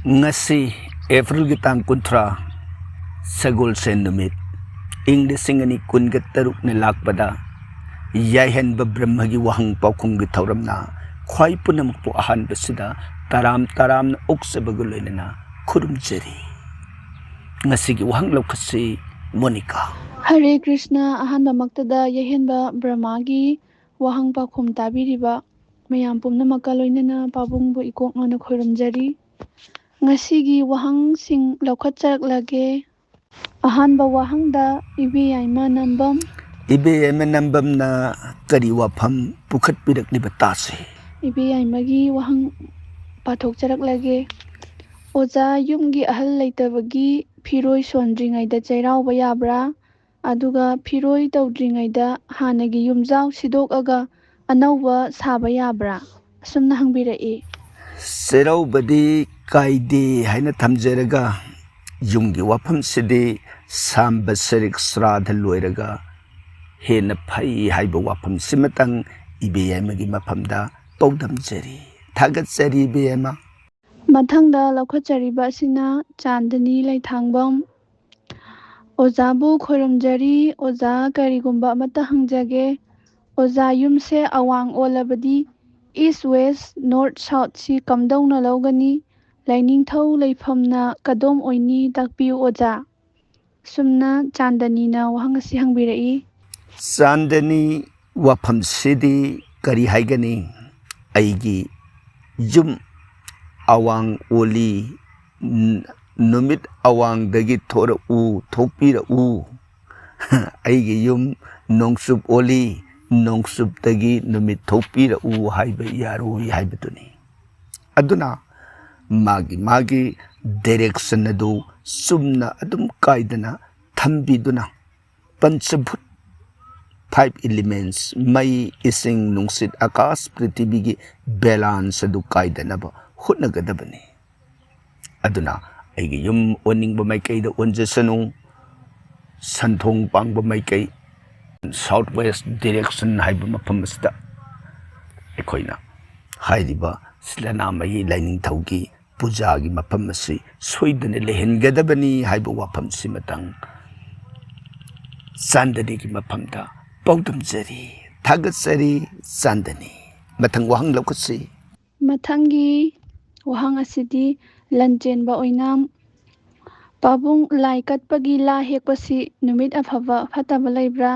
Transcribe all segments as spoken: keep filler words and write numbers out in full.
ꯉꯁꯤ ꯑꯦꯄ꯭ꯔꯤꯜꯒꯤ ꯇꯥꯡ ꯀꯨꯟꯊ꯭ꯔꯥ, ꯁꯒꯣꯜꯁꯦꯟ ꯅꯨꯃꯤꯠ, ꯏꯪ ꯂꯤꯁꯤꯡ ꯑꯅꯤ ꯀꯨꯟꯒ ꯇꯔꯨꯛꯅ ꯂꯥꯛꯄꯗ, ꯌꯥꯏꯍꯟꯕ ꯕ꯭ꯔꯍ꯭ꯃꯒꯤ ꯋꯥꯍꯪ ꯄꯥꯎꯈꯨꯝꯒꯤ ꯊꯧꯔꯝꯅ ꯈ꯭ꯋꯥꯏ ꯄꯨꯝꯅꯃꯛꯄꯨ ꯑꯍꯥꯟꯕꯁꯤꯗ ꯇꯔꯥꯝ ꯇꯔꯥꯝꯅ ꯑꯣꯛꯆꯕꯒ ꯂꯣꯏꯅꯅ ꯈꯨꯔꯨꯝꯖꯔꯤ꯫ ꯉꯁꯤꯒꯤ ꯋꯥꯍꯪ ꯂꯧꯈꯠꯁꯤ, ꯃꯣꯅꯤꯀꯥ꯫ ꯍꯔꯦ ꯀ꯭ꯔꯤꯁꯅ꯫ ꯑꯍꯥꯟꯕꯃꯛꯇꯗ ꯌꯥꯏꯍꯟꯕ ꯕ꯭ꯔꯍ꯭ꯃꯒꯤ ꯋꯥꯍꯪ ꯄꯥꯎꯈꯨꯝ ꯇꯥꯕꯤꯔꯤꯕ ꯃꯌꯥꯝ ꯄꯨꯝꯅꯃꯛꯀ ꯂꯣꯏꯅꯅ ꯄꯥꯕꯨꯡꯕꯨ ꯏꯀꯣꯛ ꯅꯣꯟꯅ ꯈꯣꯏꯔꯨꯝꯖꯔꯤ꯫ ꯉꯁꯤꯒꯤ ꯋꯥꯍꯪꯁꯤꯡ ꯂꯧꯈꯠꯆꯔꯛꯂꯒꯦ꯫ ꯑꯍꯥꯟꯕ ꯋꯥꯍꯪꯗ ꯏꯕꯦꯌꯥꯏꯃ ꯅꯝꯕꯝ꯫ ꯏꯕꯦꯌꯥꯏꯃ ꯅꯝꯕꯝꯅ ꯀꯔꯤ ꯋꯥꯐꯝ ꯄꯨꯈꯠꯄꯤꯔꯛꯂꯤꯕ ꯇꯥꯁꯤ꯫ ꯏꯕꯦꯌꯥꯏꯃꯒꯤ ꯋꯥꯍꯪ ꯄꯥꯊꯣꯛꯆꯔꯛꯂꯒꯦ꯫ ꯑꯣꯖꯥ, ꯌꯨꯝꯒꯤ ꯑꯍꯜ ꯂꯩꯇꯕꯒꯤ ꯐꯤꯔꯣꯏ ꯁꯣꯟꯗ꯭ꯔꯤꯉꯩꯗ ꯆꯩꯔꯥꯎꯕ ꯌꯥꯕ꯭ꯔꯥ? ꯑꯗꯨꯒ ꯐꯤꯔꯣꯏ ꯇꯧꯗ꯭ꯔꯤꯉꯩꯗ ꯍꯥꯟꯅꯒꯤ ꯌꯨꯝꯖꯥꯎ ꯁꯤꯗꯣꯛꯑꯒ ꯑꯅꯧꯕ ꯁꯥꯕ ꯌꯥꯕ꯭ꯔꯥ? ꯑꯁꯨꯝꯅ ꯍꯪꯕꯤꯔꯛꯏ꯫ ꯆꯩꯔꯥꯎꯕꯗꯤ ꯀꯥꯏꯗꯦ ꯍꯥꯏꯅ ꯊꯝꯖꯔꯒ, ꯌꯨꯝꯒꯤ ꯋꯥꯐꯝꯁꯤꯗꯤ ꯁꯥꯝꯕ ꯁꯔꯤꯛ ꯁ꯭ꯔꯥꯗ ꯂꯣꯏꯔꯒ ꯍꯦꯟꯅ ꯐꯩ ꯍꯥꯏꯕ ꯋꯥꯐꯝꯁꯤꯃꯇꯪ ꯏꯕꯦꯌꯥꯏꯃꯒꯤ ꯃꯐꯝꯗ ꯄꯥꯎꯗꯝꯖꯔꯤ꯫ ꯊꯥꯒꯠꯆꯔꯤ ꯏꯕꯦꯌꯥꯏꯃ꯫ ꯃꯊꯪꯗ ꯂꯧꯈꯠꯆꯔꯤꯕ ꯑꯁꯤꯅ ꯆꯥꯟꯗꯅꯤ ꯂꯩꯊꯥꯡꯕꯝ꯫ ꯑꯣꯖꯥꯕꯨ ꯈꯣꯏꯔꯨꯝꯖꯔꯤ꯫ ꯑꯣꯖꯥ, ꯀꯔꯤꯒꯨꯝꯕ ꯑꯃꯠꯇ ꯍꯪꯖꯒꯦ꯫ ꯑꯣꯖꯥ, ꯌꯨꯝꯁꯦ ꯑꯋꯥꯡ ꯑꯣꯜꯂꯕꯗꯤ east west north south ꯁꯤ ꯀꯝꯗꯧꯅ ꯂꯧꯒꯅꯤ? ꯂꯥꯏꯅꯤꯡꯊꯧ ꯂꯩꯐꯝꯅ ꯀꯗꯣꯝ ꯑꯣꯏꯅꯤ? ꯇꯥꯛꯄꯤꯌꯨ ꯑꯣꯖꯥ꯫ ꯁꯨꯝꯅ ꯆꯥꯟꯗꯅꯤꯅ ꯋꯥꯍꯪ ꯑꯁꯤ ꯍꯪꯕꯤꯔꯛꯏ꯫ ꯆꯥꯟꯗꯅꯤ, ꯋꯥꯐꯝꯁꯤꯗꯤ ꯀꯔꯤ ꯍꯥꯏꯒꯅꯤ? ꯑꯩꯒꯤ ꯌꯨꯝ ꯑꯋꯥꯡ ꯑꯣꯜꯂꯤ, ꯅ-, ꯅꯨꯃꯤꯠ ꯑꯋꯥꯡꯗꯒꯤ ꯊꯣꯔꯛꯎ, ꯊꯣꯛꯄꯤꯔꯛꯎ꯫ ꯑꯩꯒꯤ ꯌꯨꯝ ꯅꯣꯡꯆꯨꯞ ꯑꯣꯜꯂꯤ, ꯅꯣꯡꯆꯨꯞꯇꯒꯤ ꯅꯨꯃꯤꯠ ꯊꯣꯛꯄꯤꯔꯛꯎ ꯍꯥꯏꯕ ꯌꯥꯔꯣꯏ ꯍꯥꯏꯕꯗꯨꯅꯤ꯫ ꯑꯗꯨꯅ ꯃꯥꯒꯤ ꯃꯥꯒꯤ direction ꯑꯗꯨ ꯆꯨꯝꯅ ꯑꯗꯨꯝ ꯀꯥꯏꯗꯅ ꯊꯝꯕꯤꯗꯨꯅ, ꯄꯟꯆꯚꯨꯠ, five elements, ꯃꯩ, ꯏꯁꯤꯡ, ꯅꯨꯡꯁꯤꯠ, ꯑꯀꯥꯁ, ꯄ꯭ꯔꯤꯊꯤꯕꯤꯒꯤ balance ꯑꯗꯨ ꯀꯥꯏꯗꯅꯕ ꯍꯣꯠꯅꯒꯗꯕꯅꯤ꯫ ꯑꯗꯨꯅ ꯑꯩꯒꯤ ꯌꯨꯝ ꯑꯣꯟꯅꯤꯡꯕ ꯃꯥꯏꯀꯩꯗ ꯑꯣꯟꯖꯁꯅꯨ, ꯁꯟꯊꯣꯡ ꯄꯥꯡꯕ ꯃꯥꯏꯀꯩ, south west direction ꯍꯥꯏꯕ ꯃꯐꯝ ꯑꯁꯤꯗ ꯑꯩꯈꯣꯏꯅ ꯍꯥꯏꯔꯤꯕ ꯁꯤꯂꯅꯥꯃꯍꯤ ꯂꯥꯏꯅꯤꯡꯊꯧꯒꯤ ꯄꯨꯖꯥꯒꯤ ꯃꯐꯝ ꯑꯁꯤ ꯁꯣꯏꯗꯅ ꯂꯩꯍꯟꯒꯗꯕꯅꯤ ꯍꯥꯏꯕ ꯋꯥꯐꯝꯁꯤꯃꯇꯪ ꯆꯥꯟꯗꯅꯤꯒꯤ ꯃꯐꯝꯗ ꯄꯥꯎꯗꯝꯖꯔꯤ, ꯊꯥꯒꯠꯆꯔꯤ꯫ ꯆꯥꯟꯗꯅꯤ, ꯃꯊꯪ ꯋꯥꯍꯪ ꯂꯧꯈꯠꯁꯤ꯫ ꯃꯊꯪꯒꯤ ꯋꯥꯍꯪ ꯑꯁꯤꯗꯤ ꯂꯟꯆꯦꯟꯕ ꯑꯣꯏꯅ, ꯄꯥꯕꯨꯡ, ꯂꯥꯏ ꯀꯠꯄꯒꯤ ꯂꯥ ꯍꯦꯛꯄꯁꯤ ꯅꯨꯃꯤꯠ ꯑꯐꯕ ꯐꯠꯇꯕ ꯂꯩꯕ꯭ꯔꯥ?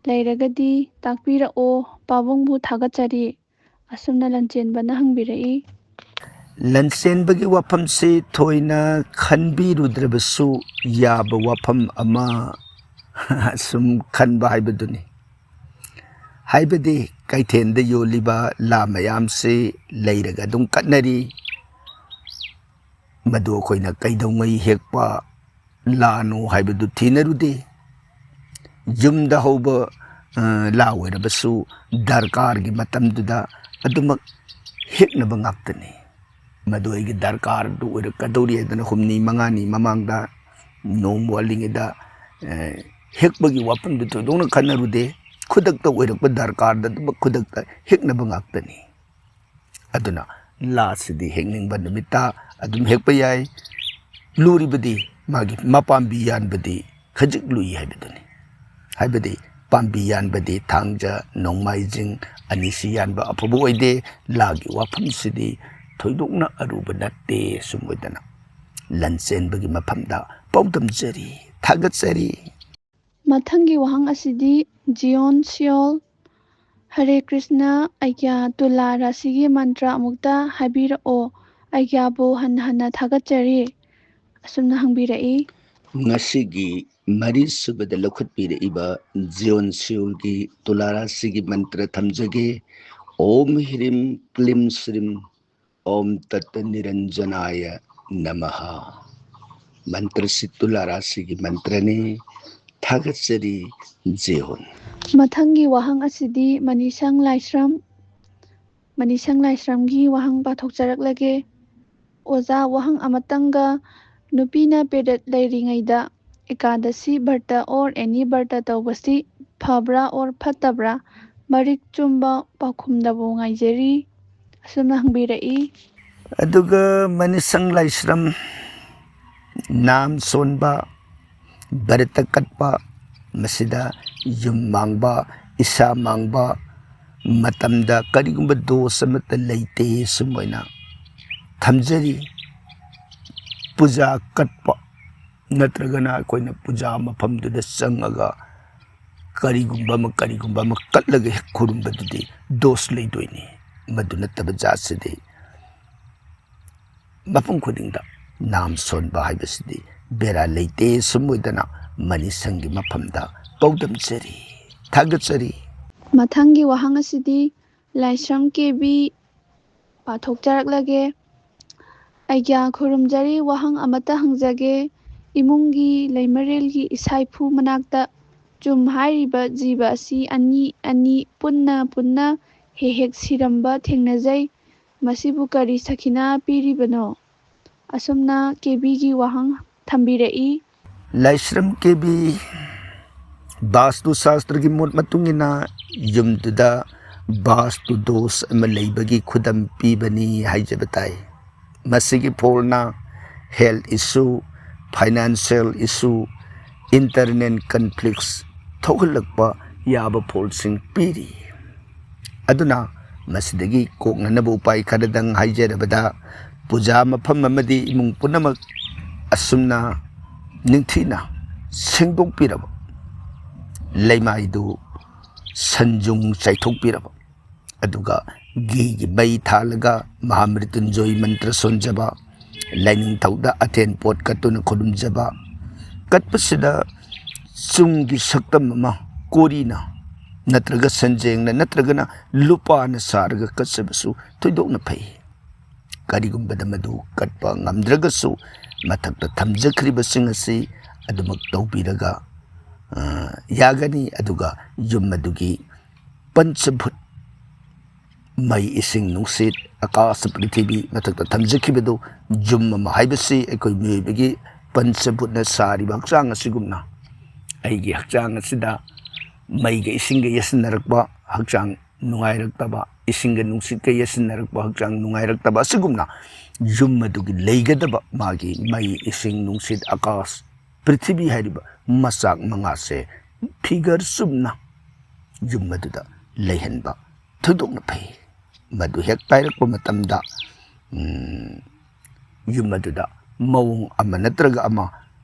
ꯂꯩꯔꯒꯗꯤ ꯇꯥꯛꯄꯤꯔꯛꯑꯣ, ꯄꯥꯕꯨꯡꯕꯨ ꯊꯥꯒꯠꯆꯔꯤ꯫ ꯑꯁꯨꯝꯅ ꯂꯟꯆꯦꯟꯕꯅ ꯍꯪꯕꯤꯔꯛꯏ꯫ ꯂꯟꯆꯦꯟꯕꯒꯤ ꯋꯥꯐꯝꯁꯤ ꯊꯣꯏꯅ ꯈꯟꯕꯤꯔꯨꯗ꯭ꯔꯕꯁꯨ ꯌꯥꯕ ꯋꯥꯐꯝ ꯑꯃ ꯁꯨꯝ ꯈꯟꯕ ꯍꯥꯏꯕꯗꯨꯅꯤ꯫ ꯍꯥꯏꯕꯗꯤ ꯀꯩꯊꯦꯜꯗ ꯌꯣꯜꯂꯤꯕ ꯂꯥ ꯃꯌꯥꯝꯁꯤ ꯂꯩꯔꯒ ꯑꯗꯨꯝ ꯀꯠꯅꯔꯤ꯫ ꯃꯗꯨ ꯑꯩꯈꯣꯏꯅ ꯀꯩꯗꯧꯉꯩ ꯍꯦꯛꯄ ꯂꯥꯅꯣ ꯍꯥꯏꯕꯗꯨ ꯊꯤꯅꯔꯨꯗꯦ꯫ ꯌꯨꯝꯗ ꯍꯧꯕ, ꯑ, ꯂꯥ ꯑꯣꯏꯔꯕꯁꯨ ꯗꯔꯀꯥꯔꯒꯤ ꯃꯇꯝꯗꯨꯗ ꯑꯗꯨꯃꯛ ꯍꯦꯛꯅꯕ ꯉꯥꯛꯇꯅꯤ꯫ ꯃꯗꯨ ꯑꯩꯒꯤ ꯗꯔꯀꯥꯔꯗꯨ ꯑꯣꯏꯔꯛꯀꯗꯧꯔꯤ ꯍꯥꯏꯗꯅ ꯍꯨꯝꯅꯤ ꯃꯉꯥꯅꯤ ꯃꯃꯥꯡꯗ ꯅꯣꯡꯃ ꯋꯥꯠꯂꯤꯉꯩꯗ, ꯑ, ꯍꯦꯛꯄꯒꯤ ꯋꯥꯐꯝꯗꯨ ꯊꯣꯏꯗꯣꯛꯅ ꯈꯟꯅꯔꯨꯗꯦ꯫ ꯈꯨꯗꯛꯇ ꯑꯣꯏꯔꯛꯄ ꯗꯔꯀꯥꯔꯗ ꯑꯗꯨꯃꯛ ꯈꯨꯗꯛꯇ ꯍꯦꯛꯅꯕ ꯉꯥꯛꯇꯅꯤ꯫ ꯑꯗꯨꯅ ꯂꯥꯁꯤꯗꯤ ꯍꯦꯛꯅꯤꯡꯕ ꯅꯨꯃꯤꯠꯇ ꯑꯗꯨꯝ ꯍꯦꯛꯄ ꯌꯥꯏ꯫ ꯂꯨꯔꯤꯕꯗꯤ ꯃꯥꯒꯤ ꯃꯄꯥꯝꯕꯤ ꯌꯥꯟꯕꯗꯤ ꯈꯖꯤꯛ ꯂꯨꯏ ꯍꯥꯏꯕꯗꯨꯅꯤ꯫ ꯍꯥꯏꯕꯗꯤ ꯄꯥꯝꯕꯤ ꯌꯥꯟꯕꯗꯤ ꯊꯥꯡꯖ, ꯅꯣꯡꯃꯥꯏꯖꯤꯡ ꯑꯅꯤꯁꯤ ꯌꯥꯟꯕ ꯑꯐꯕ ꯑꯣꯏꯗꯦ꯫ ꯂꯥꯒꯤ ꯋꯥꯐꯝꯁꯤꯗꯤ ꯊꯣꯏꯗꯣꯛꯅ ꯑꯔꯨꯕ ꯅꯠꯇꯦ꯫ ꯁꯨꯝ ꯑꯣꯏꯗꯅ ꯂꯟꯆꯦꯟꯕꯒꯤ ꯃꯐꯝꯗ ꯄꯥꯎꯗꯝꯖꯔꯤ, ꯊꯥꯒꯠꯆꯔꯤ꯫ ꯃꯊꯪꯒꯤ ꯋꯥꯍꯪ ꯑꯁꯤꯗꯤ ꯖꯤꯌꯣꯟ ꯁꯤꯌꯣꯜ, ꯍꯔꯦ ꯀ꯭ꯔꯤꯁꯅ, ꯑꯩꯒ꯭ꯌꯥ ꯇꯨꯂꯥ ꯔꯥꯁꯤꯒꯤ ꯃꯟꯇ꯭ꯔ ꯑꯃꯨꯛꯇ ꯍꯥꯏꯕꯤꯔꯛꯑꯣ, ꯑꯩꯒ꯭ꯌꯥꯕꯨ ꯍꯟꯅ ꯍꯟꯅ ꯊꯥꯒꯠꯆꯔꯤ꯫ ꯑꯁꯨꯝꯅ ꯍꯪꯕꯤꯔꯛꯏ꯫ ꯉꯁꯤꯒꯤ ꯃꯔꯤꯁꯨꯕꯗ ꯂꯧꯈꯠꯄꯤꯔꯛꯏꯕ ꯖꯤꯌꯣꯟ ꯁꯤꯌꯣꯜꯒꯤ ꯇꯨꯂꯥ ꯔꯥꯁꯤꯒꯤ ꯃꯟꯇ꯭ꯔ ꯊꯝꯖꯒꯦ꯫ ॐ ह्रीं क्लीं श्रीं ॐ तत्निरञ्जनाय नमः। ꯃꯟꯇ꯭ꯔꯁꯤ ꯇꯨꯂꯥ ꯔꯥꯁꯤꯒꯤ ꯃꯟꯇ꯭ꯔꯅꯤ꯫ ꯊꯥꯒꯠꯆꯔꯤ꯫ ꯖꯦ ꯍꯣꯟ꯫ ꯃꯊꯪꯒꯤ ꯋꯥꯍꯪ ꯑꯁꯤꯗꯤ ꯃꯅꯤꯁꯪ ꯂꯥꯏꯁ꯭ꯔꯝ, ꯃꯅꯤꯁꯪ ꯂꯥꯏꯁ꯭ꯔꯝꯒꯤ ꯋꯥꯍꯪ ꯄꯥꯊꯣꯛꯆꯔꯛꯂꯒꯦ꯫ ꯑꯣꯖꯥ, ꯋꯥꯍꯪ ꯑꯃꯇꯪꯒ, ꯅꯨꯄꯤꯅ ꯄꯦꯔꯦꯠ ꯂꯩꯔꯤꯉꯩꯗ ꯑꯦꯀꯥꯗꯁꯤ ꯕ꯭ꯔꯇ or any ꯕ꯭ꯔꯇ ꯇꯧꯕꯁꯤ ꯐꯕ꯭ꯔꯥ or ꯐꯠꯇꯕ꯭ꯔꯥ? ꯃꯔꯤꯛ ꯆꯨꯝꯕ ꯄꯥꯎꯈꯨꯝꯗꯕꯨ ꯉꯥꯏꯖꯔꯤ꯫ ꯑꯁꯨꯝꯅ ꯍꯪꯕꯤꯔꯛꯏ꯫ ꯑꯗꯨꯒ ꯃꯅꯤꯁꯪ ꯂꯥꯏꯁ꯭ꯔꯝ, ꯅꯥꯝ ꯁꯣꯟꯕ, ꯕ꯭ꯔꯇ ꯀꯠꯄ, ꯃꯁꯤꯗ ꯌꯨꯝ ꯃꯥꯡꯕ, ꯏꯁꯥ ꯃꯥꯡꯕ ꯃꯇꯝꯗ ꯀꯔꯤꯒꯨꯝꯕ ꯗꯣꯁ ꯑꯃꯠꯇ ꯂꯩꯇꯦ꯫ ꯁꯨꯝ ꯑꯣꯏꯅ ꯊꯝꯖꯔꯤ꯫ ꯄꯨꯖꯥ ꯀꯠꯄ ꯅꯠꯇ꯭ꯔꯒꯅ ꯑꯩꯈꯣꯏꯅ ꯄꯨꯖꯥ ꯃꯐꯝꯗꯨꯗ ꯆꯪꯉꯒ ꯀꯔꯤꯒꯨꯝꯕ ꯑꯃ, ꯀꯔꯤꯒꯨꯝꯕ ꯑꯃ ꯀꯠꯂꯒ ꯍꯦꯛ ꯈꯨꯔꯨꯝꯕꯗꯨꯗꯤ ꯗꯣꯁ ꯂꯩꯗꯣꯏꯅꯤ꯫ ꯃꯗꯨ ꯅꯠꯇꯕ ꯖꯥꯠꯁꯤꯗꯤ ꯃꯐꯝ ꯈꯨꯗꯤꯡꯗ ꯅꯥꯝ ꯁꯣꯟꯕ ꯍꯥꯏꯕꯁꯤꯗꯤ ꯕꯦꯔꯥ ꯂꯩꯇꯦ꯫ ꯁꯨꯝ ꯑꯣꯏꯗꯅ ꯃꯅꯤꯁꯪꯒꯤ ꯃꯐꯝꯗ ꯄꯥꯎꯗꯝꯖꯔꯤ, ꯊꯥꯒꯠꯆꯔꯤ꯫ ꯃꯊꯪꯒꯤ ꯋꯥꯍꯪ ꯑꯁꯤꯗꯤ ꯂꯥꯏꯁ꯭ꯔꯝ ꯀꯦ ꯕꯤ ꯄꯥꯊꯣꯛꯆꯔꯛꯂꯒꯦ꯫ ꯑꯩꯒ꯭ꯌꯥ ꯈꯨꯔꯨꯝꯖꯔꯤ, ꯋꯥꯍꯪ ꯑꯃꯠꯇ ꯍꯪꯖꯒꯦ꯫ ꯏꯃꯨꯡꯒꯤ ꯂꯩꯃꯔꯦꯜꯒꯤ ꯏꯁꯥ ꯏꯐꯨ ꯃꯅꯥꯛꯇ ꯆꯨꯝ ꯍꯥꯏꯔꯤꯕ ꯖꯤꯕ ꯑꯁꯤ ꯑꯅꯤ ꯑꯅꯤ ꯄꯨꯟꯅ ꯄꯨꯟꯅ ꯍꯦꯛ ꯍꯦꯛ ꯁꯤꯔꯝꯕ ꯊꯦꯡꯅꯖꯩ꯫ ꯃꯁꯤꯕꯨ ꯀꯔꯤ ꯁꯈꯤꯅꯥ ꯄꯤꯔꯤꯕꯅꯣ? ꯑꯁꯨꯝꯅ ꯀꯦ ꯕꯤꯒꯤ ꯋꯥꯍꯪ ꯊꯝꯕꯤꯔꯛꯏ꯫ ꯂꯥꯏꯁ꯭ꯔꯝ ꯀꯦ ꯕꯤ, ꯕꯥꯁꯇꯨ ꯁꯥꯁꯇ꯭ꯔꯒꯤ ꯃꯣꯠ ꯃꯇꯨꯡ ꯏꯟꯅ ꯌꯨꯝꯗꯨꯗ ꯕꯥꯁꯇꯨ ꯗꯣꯁ ꯑꯃ ꯂꯩꯕꯒꯤ ꯈꯨꯗꯝ ꯄꯤꯕꯅꯤ ꯍꯥꯏꯖꯕ ꯇꯥꯏ꯫ ꯃꯁꯤꯒꯤ ꯐꯣꯜꯅ health issue, financial issue, internal conflicts ꯊꯣꯛꯍꯜꯂꯛꯄ ꯌꯥꯕ ꯐꯣꯜꯁꯤꯡ ꯄꯤꯔꯤ꯫ ꯑꯗꯨꯅ ꯃꯁꯤꯗꯒꯤ ꯀꯣꯛꯅꯅꯕ ꯎꯄꯥꯏ ꯈꯔꯗꯪ ꯍꯥꯏꯖꯔꯕꯗ, ꯄꯨꯖꯥ ꯃꯐꯝ ꯑꯃꯗꯤ ꯏꯃꯨꯡ ꯄꯨꯝꯅꯃꯛ ꯑꯁꯨꯝꯅ ꯅꯤꯡꯊꯤꯅ ꯁꯦꯡꯗꯣꯛꯄꯤꯔꯕ, ꯂꯩꯃꯥꯏꯗꯨ ꯁꯟꯖꯨꯡ ꯆꯥꯏꯊꯣꯛꯄꯤꯔꯕ, ꯑꯗꯨꯒ ꯘꯤꯒꯤ ꯃꯩ ꯊꯥꯜꯂꯒ ꯃꯍꯥꯃ꯭ꯔꯤꯇꯨꯟꯖꯣꯏ ꯃꯟꯇ꯭ꯔ ꯁꯣꯟꯖꯕ, ꯂꯥꯏꯅꯤꯡꯊꯧꯗ ꯑꯊꯦꯟ ꯄꯣꯠ ꯀꯠꯇꯨꯅ ꯈꯨꯔꯨꯝꯖꯕ, ꯀꯠꯄꯁꯤꯗ ꯆꯨꯝꯒꯤ ꯁꯛꯇꯝ ꯑꯃ ꯀꯣꯔꯤꯅ ꯅꯠꯇ꯭ꯔꯒ ꯁꯟꯖꯦꯡꯅ ꯅꯠꯇ꯭ꯔꯒꯅ ꯂꯨꯄꯥꯅ ꯁꯥꯔꯒ ꯀꯠꯆꯕꯁꯨ ꯊꯣꯏꯗꯣꯛꯅ ꯐꯩ꯫ ꯀꯔꯤꯒꯨꯝꯕꯗ ꯃꯗꯨ ꯀꯠꯄ ꯉꯝꯗ꯭ꯔꯒꯁꯨ, ꯃꯊꯛꯇ ꯊꯝꯖꯈ꯭ꯔꯤꯕꯁꯤꯡ ꯑꯁꯤ ꯑꯗꯨꯃꯛ ꯇꯧꯕꯤꯔꯒ, ꯑ, ꯌꯥꯒꯅꯤ꯫ ꯑꯗꯨꯒ ꯌꯨꯝ ꯑꯗꯨꯒꯤ ꯄꯟꯆꯚꯨꯠ, ꯃꯩ, ꯏꯁꯤꯡ, ꯅꯨꯡꯁꯤꯠ, ꯑꯀꯥꯁ, ꯄ꯭ꯔꯤꯊꯤꯕꯤ ꯃꯊꯛꯇ ꯊꯝꯖꯈꯤꯕꯗꯨ, ꯌꯨꯝ ꯑꯃ ꯍꯥꯏꯕꯁꯤ ꯑꯩꯈꯣꯏ ꯃꯤꯑꯣꯏꯕꯒꯤ ꯄꯟꯆꯚꯨꯠꯅ ꯁꯥꯔꯤꯕ ꯍꯛꯆꯥꯡ ꯑꯁꯤꯒꯨꯝꯅ, ꯑꯩꯒꯤ ꯍꯛꯆꯥꯡ ꯑꯁꯤꯗ ꯃꯩꯒ ꯏꯁꯤꯡꯒ ꯌꯦꯠꯁꯤꯟꯅꯔꯛꯄ, ꯍꯛꯆꯥꯡ ꯅꯨꯡꯉꯥꯏꯔꯛꯇꯕ, ꯏꯁꯤꯡꯒ ꯅꯨꯡꯁꯤꯠꯀ ꯌꯦꯠꯁꯤꯟꯅꯔꯛꯄ, ꯍꯛꯆꯥꯡ ꯅꯨꯡꯉꯥꯏꯔꯛꯇꯕ, ꯑꯁꯤꯒꯨꯝꯅ ꯌꯨꯝ ꯑꯗꯨꯒꯤ ꯂꯩꯒꯗꯕ ꯃꯥꯒꯤ ꯃꯩ, ꯏꯁꯤꯡ, ꯅꯨꯡꯁꯤꯠ, ꯑꯀꯥꯁ, ꯄ꯭ꯔꯤꯊꯤꯕꯤ ꯍꯥꯏꯔꯤꯕ ꯃꯆꯥꯛ ꯃꯉꯥꯁꯦ ꯐꯤꯒꯔ ꯆꯨꯝꯅ ꯌꯨꯝ ꯑꯗꯨꯗ ꯂꯩꯍꯟꯕ ꯊꯣꯏꯗꯣꯛꯅ ꯐꯩ꯫ ꯃꯗꯨ ꯍꯦꯛ ꯀꯥꯏꯔꯛꯄ ꯃꯇꯝꯗ, ꯎꯝ, ꯌꯨꯝ ꯑꯗꯨꯗ ꯃꯑꯣꯡ ꯑꯃ ꯅꯠꯇ꯭ꯔꯒ ꯑꯃ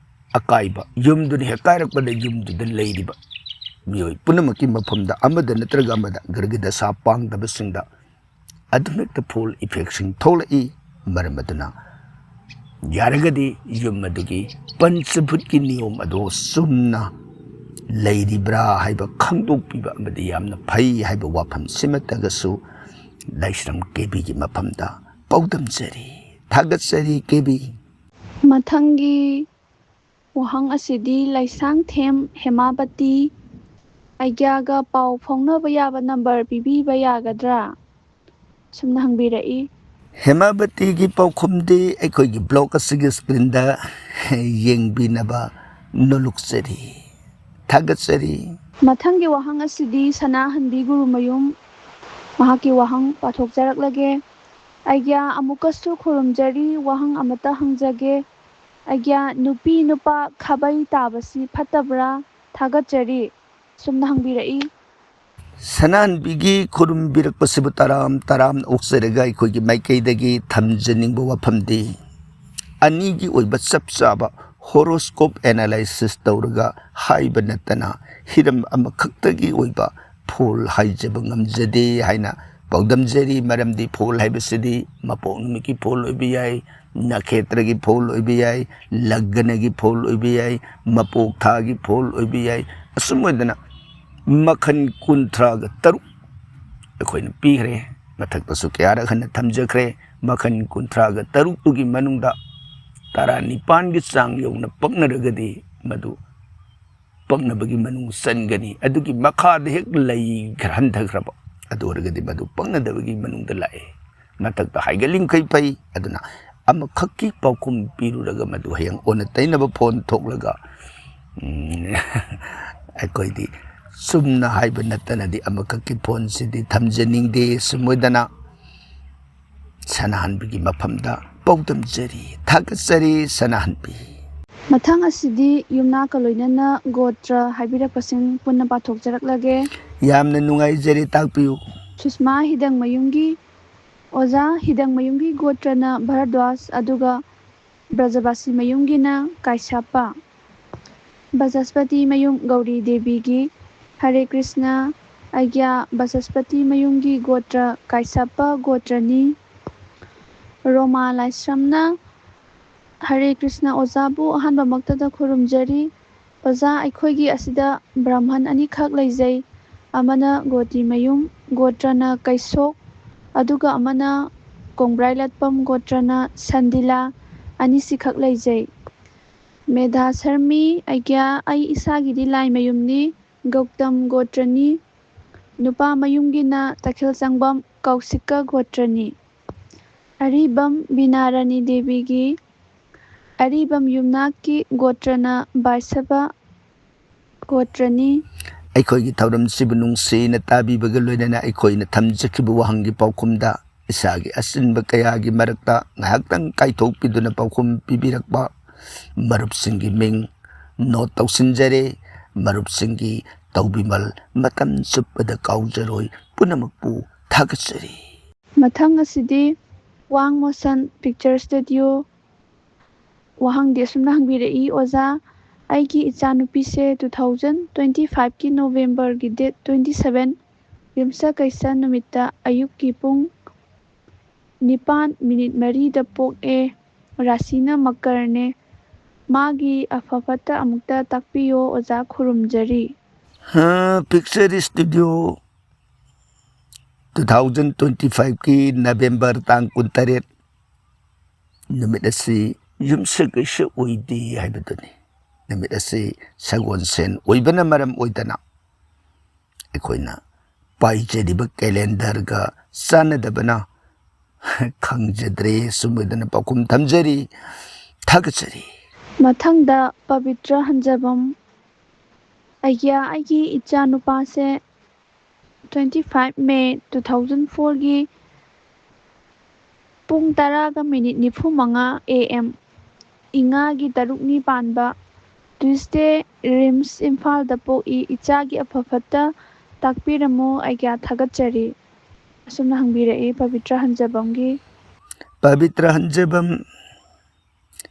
ꯑꯀꯥꯏꯕ, ꯌꯨꯝꯗꯨꯅ ꯍꯦꯛ ꯀꯥꯏꯔꯛꯄꯗ ꯌꯨꯝꯗꯨꯗ ꯂꯩꯔꯤꯕ ꯃꯤꯑꯣꯏ ꯄꯨꯝꯅꯃꯛꯀꯤ ꯃꯐꯝꯗ ꯑꯃꯗ ꯅꯠꯇ꯭ꯔꯒ ꯑꯃꯗ ꯒ꯭ꯔꯒ ꯗꯁꯥ ꯄꯥꯡꯗꯕꯁꯤꯡꯗ ꯑꯗꯨꯝ ꯍꯦꯛꯇ ꯐꯣꯜ ꯏꯐꯦꯛꯁꯤꯡ ꯊꯣꯛꯂꯛꯏ꯫ ꯃꯔꯝ ꯑꯗꯨꯅ ꯌꯥꯔꯒꯗꯤ ꯌꯨꯝ ꯑꯗꯨꯒꯤ ꯄꯟꯆꯚꯨꯠꯀꯤ ꯅꯤꯌꯣꯝ ꯑꯗꯨ ꯆꯨꯝꯅ ꯂꯩꯔꯤꯕ꯭ꯔꯥ ꯍꯥꯏꯕ ꯈꯪꯗꯣꯛꯄꯤꯕ ꯑꯃꯗꯤ ꯌꯥꯝꯅ ꯐꯩ ꯍꯥꯏꯕ ꯋꯥꯐꯝꯁꯤꯃꯇꯒꯁꯨ ꯂꯥꯏꯁ꯭ꯔꯝ ꯀꯦ ꯕꯤꯒꯤ ꯃꯐꯝꯗ ꯄꯥꯎꯗꯝꯖꯔꯤ꯫ ꯊꯥꯒꯠꯆꯔꯤ ꯀꯦ ꯕꯤ꯫ ꯃꯊꯪꯒꯤ ꯋꯥꯍꯪ ꯑꯁꯤꯗꯤ ꯂꯩꯁꯥꯡꯊꯦꯝ ꯍꯦꯃꯥꯕꯇꯤ ꯑꯩꯒ꯭ꯌꯥꯒ ꯄꯥꯎ ꯐꯥꯎꯅꯕ ꯌꯥꯕ ꯅꯝꯕꯔ ꯄꯤꯕꯤꯕ ꯌꯥꯒꯗ꯭ꯔꯥ? ꯁꯨꯝꯅ ꯍꯪꯕꯤꯔꯛꯏ꯫ ꯍꯦꯃꯥꯕꯇꯤꯒꯤ ꯄꯥꯎꯈꯨꯝꯗꯤ ꯑꯩꯈꯣꯏꯒꯤ ꯕ꯭ꯂꯣꯛ ꯑꯁꯤꯒꯤ ꯁ꯭ꯀ꯭ꯔꯤꯟꯗ ꯌꯦꯡꯕꯤꯅꯕ ꯅꯣꯂꯨꯛꯆꯔꯤ꯫ ꯊꯥꯒꯠꯆꯔꯤ꯫ ꯃꯊꯪꯒꯤ ꯋꯥꯍꯪ ꯑꯁꯤꯗꯤ ꯁꯅꯥꯍꯟꯕꯤ ꯒꯨꯔꯨꯃꯌꯨꯝ, ꯃꯍꯥꯛꯀꯤ ꯋꯥꯍꯪ ꯄꯥꯊꯣꯛꯆꯔꯛꯂꯒꯦ꯫ ꯑꯩꯒ꯭ꯌꯥ ꯑꯃꯨꯛꯀꯁꯨ ꯈꯨꯔꯨꯝꯖꯔꯤ, ꯋꯥꯍꯪ ꯑꯃꯠꯇ ꯍꯪꯖꯒꯦ꯫ ꯑꯩꯒ꯭ꯌꯥ, ꯅꯨꯄꯤ ꯅꯨꯄꯥ ꯈꯥꯕꯩ ꯇꯥꯕꯁꯤ ꯐꯠꯇꯕ꯭ꯔꯥ? ꯊꯥꯒꯠꯆꯔꯤ꯫ ꯁꯨꯝꯅ ꯍꯪꯕꯤꯔꯛꯏ꯫ ꯁꯅꯥꯍꯟꯕꯤꯒꯤ ꯈꯨꯔꯨꯝꯕꯤꯔꯛꯄꯁꯤꯕꯨ ꯇꯔꯥꯝ ꯇꯔꯥꯝꯅ ꯑꯣꯛꯆꯔꯒ ꯑꯩꯈꯣꯏꯒꯤ ꯃꯥꯏꯀꯩꯗꯒꯤ ꯊꯝꯖꯅꯤꯡꯕ ꯋꯥꯐꯝꯗꯤ ꯑꯅꯤꯒꯤ ꯑꯣꯏꯕ ꯆꯞ ꯆꯥꯕ ꯍꯣꯔꯣꯁꯀꯣꯞ ꯑꯦꯅꯥꯂꯥꯏꯁꯤꯁ ꯇꯧꯔꯒ ꯍꯥꯏꯕ ꯅꯠꯇꯅ ꯍꯤꯔꯝ ꯑꯃꯈꯛꯇꯒꯤ ꯑꯣꯏꯕ ꯐꯣꯜ ꯍꯥꯏꯖꯕ ꯉꯝꯖꯗꯦ ꯍꯥꯏꯅ ꯄꯥꯎꯗꯝꯖꯔꯤ꯫ ꯃꯔꯝꯗꯤ ꯐꯣꯜ ꯍꯥꯏꯕꯁꯤꯗꯤ ꯃꯄꯣꯛ ꯅꯨꯃꯤꯠꯀꯤ ꯐꯣꯜ ꯑꯣꯏꯕ ꯌꯥꯏ, ꯅꯈꯦꯇ꯭ꯔꯒꯤ ꯐꯣꯜ ꯑꯣꯏꯕ ꯌꯥꯏ, ꯂꯒꯅꯒꯤ ꯐꯣꯜ ꯑꯣꯏꯕ ꯌꯥꯏ, ꯃꯄꯣꯛ ꯊꯥꯒꯤ ꯐꯣꯜ ꯑꯣꯏꯕ ꯌꯥꯏ꯫ ꯑꯁꯨꯝ ꯑꯣꯏꯗꯅ ꯃꯈꯜ ꯀꯨꯟꯊ꯭ꯔꯥꯒ ꯇꯔꯨꯛ ꯑꯩꯈꯣꯏꯅ ꯄꯤꯈ꯭ꯔꯦ꯫ ꯃꯊꯛꯇꯁꯨ ꯀꯌꯥꯔꯛ ꯍꯟꯅ ꯊꯝꯖꯈ꯭ꯔꯦ꯫ ꯃꯈꯜ ꯀꯨꯟꯊ꯭ꯔꯥꯒ ꯇꯔꯨꯛꯇꯨꯒꯤ ꯃꯅꯨꯡꯗ ꯇꯔꯥꯅꯤꯄꯥꯟꯒꯤ ꯆꯥꯡ ꯌꯧꯅ ꯄꯛꯅꯔꯒꯗꯤ ꯃꯗꯨ ꯄꯛꯅꯕꯒꯤ ꯃꯅꯨꯡ ꯆꯟꯒꯅꯤ꯫ ꯑꯗꯨꯒꯤ ꯃꯈꯥꯗ ꯍꯦꯛ ꯂꯩꯈ꯭ꯔ-, ꯍꯟꯊꯈ꯭ꯔꯕ, ꯑꯗꯨ ꯑꯣꯏꯔꯒꯗꯤ ꯃꯗꯨ ꯄꯛꯅꯗꯕꯒꯤ ꯃꯅꯨꯡꯗ ꯂꯥꯛꯑꯦ꯫ ꯃꯊꯛꯇ ꯍꯥꯏꯒꯠꯂꯤꯃꯈꯩ ꯐꯩ꯫ ꯑꯗꯨꯅ ꯑꯃꯈꯛꯀꯤ ꯄꯥꯎꯈꯨꯝ ꯄꯤꯔꯨꯔꯒ ꯃꯗꯨ ꯍꯌꯦꯡ ꯑꯣꯟꯅ ꯇꯩꯅꯕ ꯐꯣꯟ ꯊꯣꯛꯂꯒ, ꯎꯝ, ꯑꯩꯈꯣꯏꯗꯤ ꯆꯨꯝꯅ ꯍꯥꯏꯕ ꯅꯠꯇꯅꯗꯤ ꯑꯃꯈꯛꯀꯤ ꯐꯣꯟꯁꯤꯗꯤ ꯊꯝꯖꯅꯤꯡꯗꯦ꯫ ꯁꯨꯝ ꯑꯣꯏꯗꯅ ꯁꯅꯥꯍꯟꯕꯤꯒꯤ ꯃꯐꯝꯗ ꯄꯥꯎꯗꯝꯖꯔꯤ, ꯊꯥꯒꯠꯆꯔꯤ ꯁꯅꯥꯍꯟꯕꯤ꯫ ꯃꯊꯪ ꯑꯁꯤꯗꯤ ꯌꯨꯝꯅꯥꯛꯀ ꯂꯣꯏꯅꯅ ꯒꯣꯇ꯭ꯔ ꯍꯥꯏꯕꯤꯔꯛꯄꯁꯤꯡ ꯄꯨꯟꯅ ꯄꯥꯊꯣꯛꯆꯔꯛꯂꯒꯦ꯫ ꯌꯥꯝꯅ ꯅꯨꯡꯉꯥꯏꯖꯔꯦ, ꯇꯥꯛꯄꯤꯌꯨ꯫ ꯁꯨꯁꯃꯥ ꯍꯤꯗꯪꯃꯌꯨꯝꯒꯤ ꯑꯣꯖꯥ ꯍꯤꯗꯪꯃꯌꯨꯝꯒꯤ ꯒꯣꯇ꯭ꯔꯅ ꯚꯔꯗ꯭ꯋꯥꯖ, ꯑꯗꯨꯒ ꯕ꯭ꯔꯖꯕꯥꯁꯤ ꯃꯌꯨꯝꯒꯤꯅ ꯀꯥꯏꯁꯥꯄ꯫ ꯕꯆꯁꯄꯇꯤ ꯃꯌꯨꯝ ꯒꯧꯔꯤ ꯗꯦꯕꯤꯒꯤ ꯍꯔꯦ ꯀ꯭ꯔꯤꯁꯅ ꯑꯩꯒ꯭ꯌꯥ ꯕꯆꯁꯄꯇꯤ ꯃꯌꯨꯝꯒꯤ ꯒꯣꯇ꯭ꯔ ꯀꯥꯏꯁꯥꯄ ꯒꯣꯇ꯭ꯔꯅꯤ꯫ ꯔꯣꯃꯥ ꯂꯥꯏꯁ꯭ꯔꯝꯅ ꯍꯔꯦ ꯀ꯭ꯔꯤꯁꯅ ꯑꯣꯖꯥꯕꯨ ꯑꯍꯥꯟꯕꯃꯛꯇꯗ ꯈꯨꯔꯨꯝꯖꯔꯤ꯫ ꯑꯣꯖꯥ, ꯑꯩꯈꯣꯏꯒꯤ ꯑꯁꯤꯗ ꯕ꯭ꯔꯥꯍꯃꯟ ꯑꯅꯤꯈꯛ ꯂꯩꯖꯩ, ꯑꯃꯅ ꯒꯣꯇꯤꯃꯌꯨꯝ ꯒꯣꯇ꯭ꯔꯅ ꯀꯩꯁꯣꯛ, ꯑꯗꯨꯒ ꯑꯃꯅ ꯀꯣꯡꯕ꯭ꯔꯥꯏꯂꯠꯄꯝ ꯒꯣꯇ꯭ꯔꯅ ꯁꯟꯗꯤꯂꯥ, ꯑꯅꯤꯁꯤꯈꯛ ꯂꯩꯖꯩ꯫ ꯃꯦꯙꯥ ꯁꯔꯃꯤ ꯑꯩꯒ꯭ꯌꯥ, ꯑꯩ ꯏꯁꯥꯒꯤꯗꯤ ꯂꯥꯏꯃꯌꯨꯝꯅꯤ, ꯒꯧꯇꯝ ꯒꯣꯇ꯭ꯔꯅꯤ꯫ ꯅꯨꯄꯥ ꯃꯌꯨꯝꯒꯤꯅ ꯇꯈꯦꯜ ꯆꯪꯕꯝ ꯀꯧꯁꯤꯛꯀ ꯒꯣꯇ꯭ꯔꯅꯤ꯫ ꯑꯔꯤꯕꯝ ꯕꯤꯅꯥꯔꯥꯅꯤ ꯗꯦꯕꯤꯒꯤ ꯑꯔꯤꯕꯝ ꯌꯨꯝꯅꯥꯛꯀꯤ ꯒꯣꯇ꯭ꯔꯅ ꯕꯥꯏꯁꯕ ꯒꯣꯇ꯭ꯔꯅꯤ꯫ ꯑꯩꯈꯣꯏꯒꯤ ꯊꯧꯔꯝꯁꯤꯕꯨ ꯅꯨꯡꯁꯤꯅ ꯇꯥꯕꯤꯕꯒ ꯂꯣꯏꯅꯅ ꯑꯩꯈꯣꯏꯅ ꯊꯝꯖꯈꯤꯕ ꯋꯥꯍꯪꯒꯤ ꯄꯥꯎꯈꯨꯝꯗ ꯏꯁꯥꯒꯤ ꯑꯆꯤꯟꯕ ꯀꯌꯥꯒꯤ ꯃꯔꯛꯇ ꯉꯥꯏꯍꯥꯛꯇꯪ ꯀꯥꯏꯊꯣꯛꯄꯤꯗꯨꯅ ꯄꯥꯎꯈꯨꯝ ꯄꯤꯕꯤꯔꯛꯄ ꯃꯔꯨꯞꯁꯤꯡꯒꯤ ꯃꯤꯡ ꯅꯣꯠ ꯇꯧꯁꯤꯟꯖꯔꯦ꯫ ꯃꯔꯨꯞꯁꯤꯡꯒꯤ ꯇꯧꯕꯤꯃꯜ ꯃꯇꯝ ꯆꯨꯞꯄꯗ ꯀꯥꯎꯖꯔꯣꯏ꯫ ꯄꯨꯝꯅꯃꯛꯄꯨ ꯊꯥꯒꯠꯆꯔꯤ꯫ ꯃꯊꯪ ꯑꯁꯤꯗꯤ ꯋꯥꯡ ꯃꯣꯁꯟ ꯄꯤꯛꯆꯔ ꯁ꯭ꯇꯨꯗꯤꯑꯣ꯫ ꯋꯥꯍꯪꯗꯤ ꯑꯁꯨꯝꯅ ꯍꯪꯕꯤꯔꯛꯏ, ꯑꯣꯖꯥ, ꯑꯩꯒꯤ ꯏꯆꯥꯅꯨꯄꯤꯁꯦ two thousand twenty five ꯀꯤ November ꯒꯤ date twenty seven, ꯌꯨꯝꯁꯀꯩꯁ ꯅꯨꯃꯤꯠꯇ ꯑꯌꯨꯛꯀꯤ ꯄꯨꯡ ꯅꯤꯄꯥꯟ ꯃꯤꯅꯤꯠ ꯃꯔꯤꯗ ꯄꯣꯛꯑꯦ꯫ ꯔꯥꯁꯤꯅ ꯃꯀꯔꯅꯦ꯫ ꯃꯥꯒꯤ ꯑꯐ ꯐꯠꯇ ꯑꯃꯨꯛꯇ ꯇꯥꯛꯄꯤꯌꯣ ꯑꯣꯖꯥ, ꯈꯨꯔꯨꯝꯖꯔꯤ꯫ ꯍꯥ, picture studio. Two thousand twenty five ꯀꯤ November ꯇꯥꯡ ꯀꯨꯟꯇꯔꯦꯠ ꯅꯨꯃꯤꯠ ꯑꯁꯤ ꯌꯨꯝꯁꯀꯩꯁ ꯑꯣꯏꯗꯦ ꯍꯥꯏꯕꯗꯨꯅꯤ꯫ ꯅꯨꯃꯤꯠ ꯑꯁꯤ ꯁꯒꯣꯜꯁꯦꯟ ꯑꯣꯏꯕꯅ ꯃꯔꯝ ꯑꯣꯏꯗꯅ ꯑꯩꯈꯣꯏꯅ ꯄꯥꯏꯖꯔꯤꯕ calendarꯒ ꯆꯥꯟꯅꯗꯕꯅ ꯈꯪꯖꯗ꯭ꯔꯦ꯫ ꯁꯨꯝ ꯑꯣꯏꯗꯅ ꯄꯥꯎꯈꯨꯝ ꯊꯝꯖꯔꯤ꯫ ꯊꯥꯒꯠꯆꯔꯤ꯫ ꯃꯊꯪꯗ ꯄꯕꯤꯇ꯭ꯔ ꯍꯟꯖꯕꯝ ꯑꯩꯒꯤ ꯑꯩꯒꯤ ꯏꯆꯥ ꯅꯨꯄꯥꯁꯦ twenty five May two thousand fourꯒꯤ ꯄꯨꯡ ꯇꯔꯥꯒ ꯃꯤꯅꯤꯠ ꯅꯤꯐꯨ ꯃꯉꯥ A M, ꯏꯉꯥꯒꯤ ꯇꯔꯨꯛꯅꯤ ꯄꯥꯟꯕ, Tuesday, RIMS ꯏꯝꯐꯥꯜꯗ ꯄꯣꯛꯏ꯫ ꯏꯆꯥꯒꯤ ꯑꯐ ꯐꯠꯇ ꯇꯥꯛꯄꯤꯔꯝꯃꯨ꯫ ꯑꯩꯒ꯭ꯌꯥ ꯊꯥꯒꯠꯆꯔꯤ꯫ ꯑꯁꯨꯝꯅ ꯍꯪꯕꯤꯔꯛꯏ Pavitra ꯍꯟꯖꯕꯝꯒꯤ꯫ Pavitra ꯍꯟꯖꯕꯝ,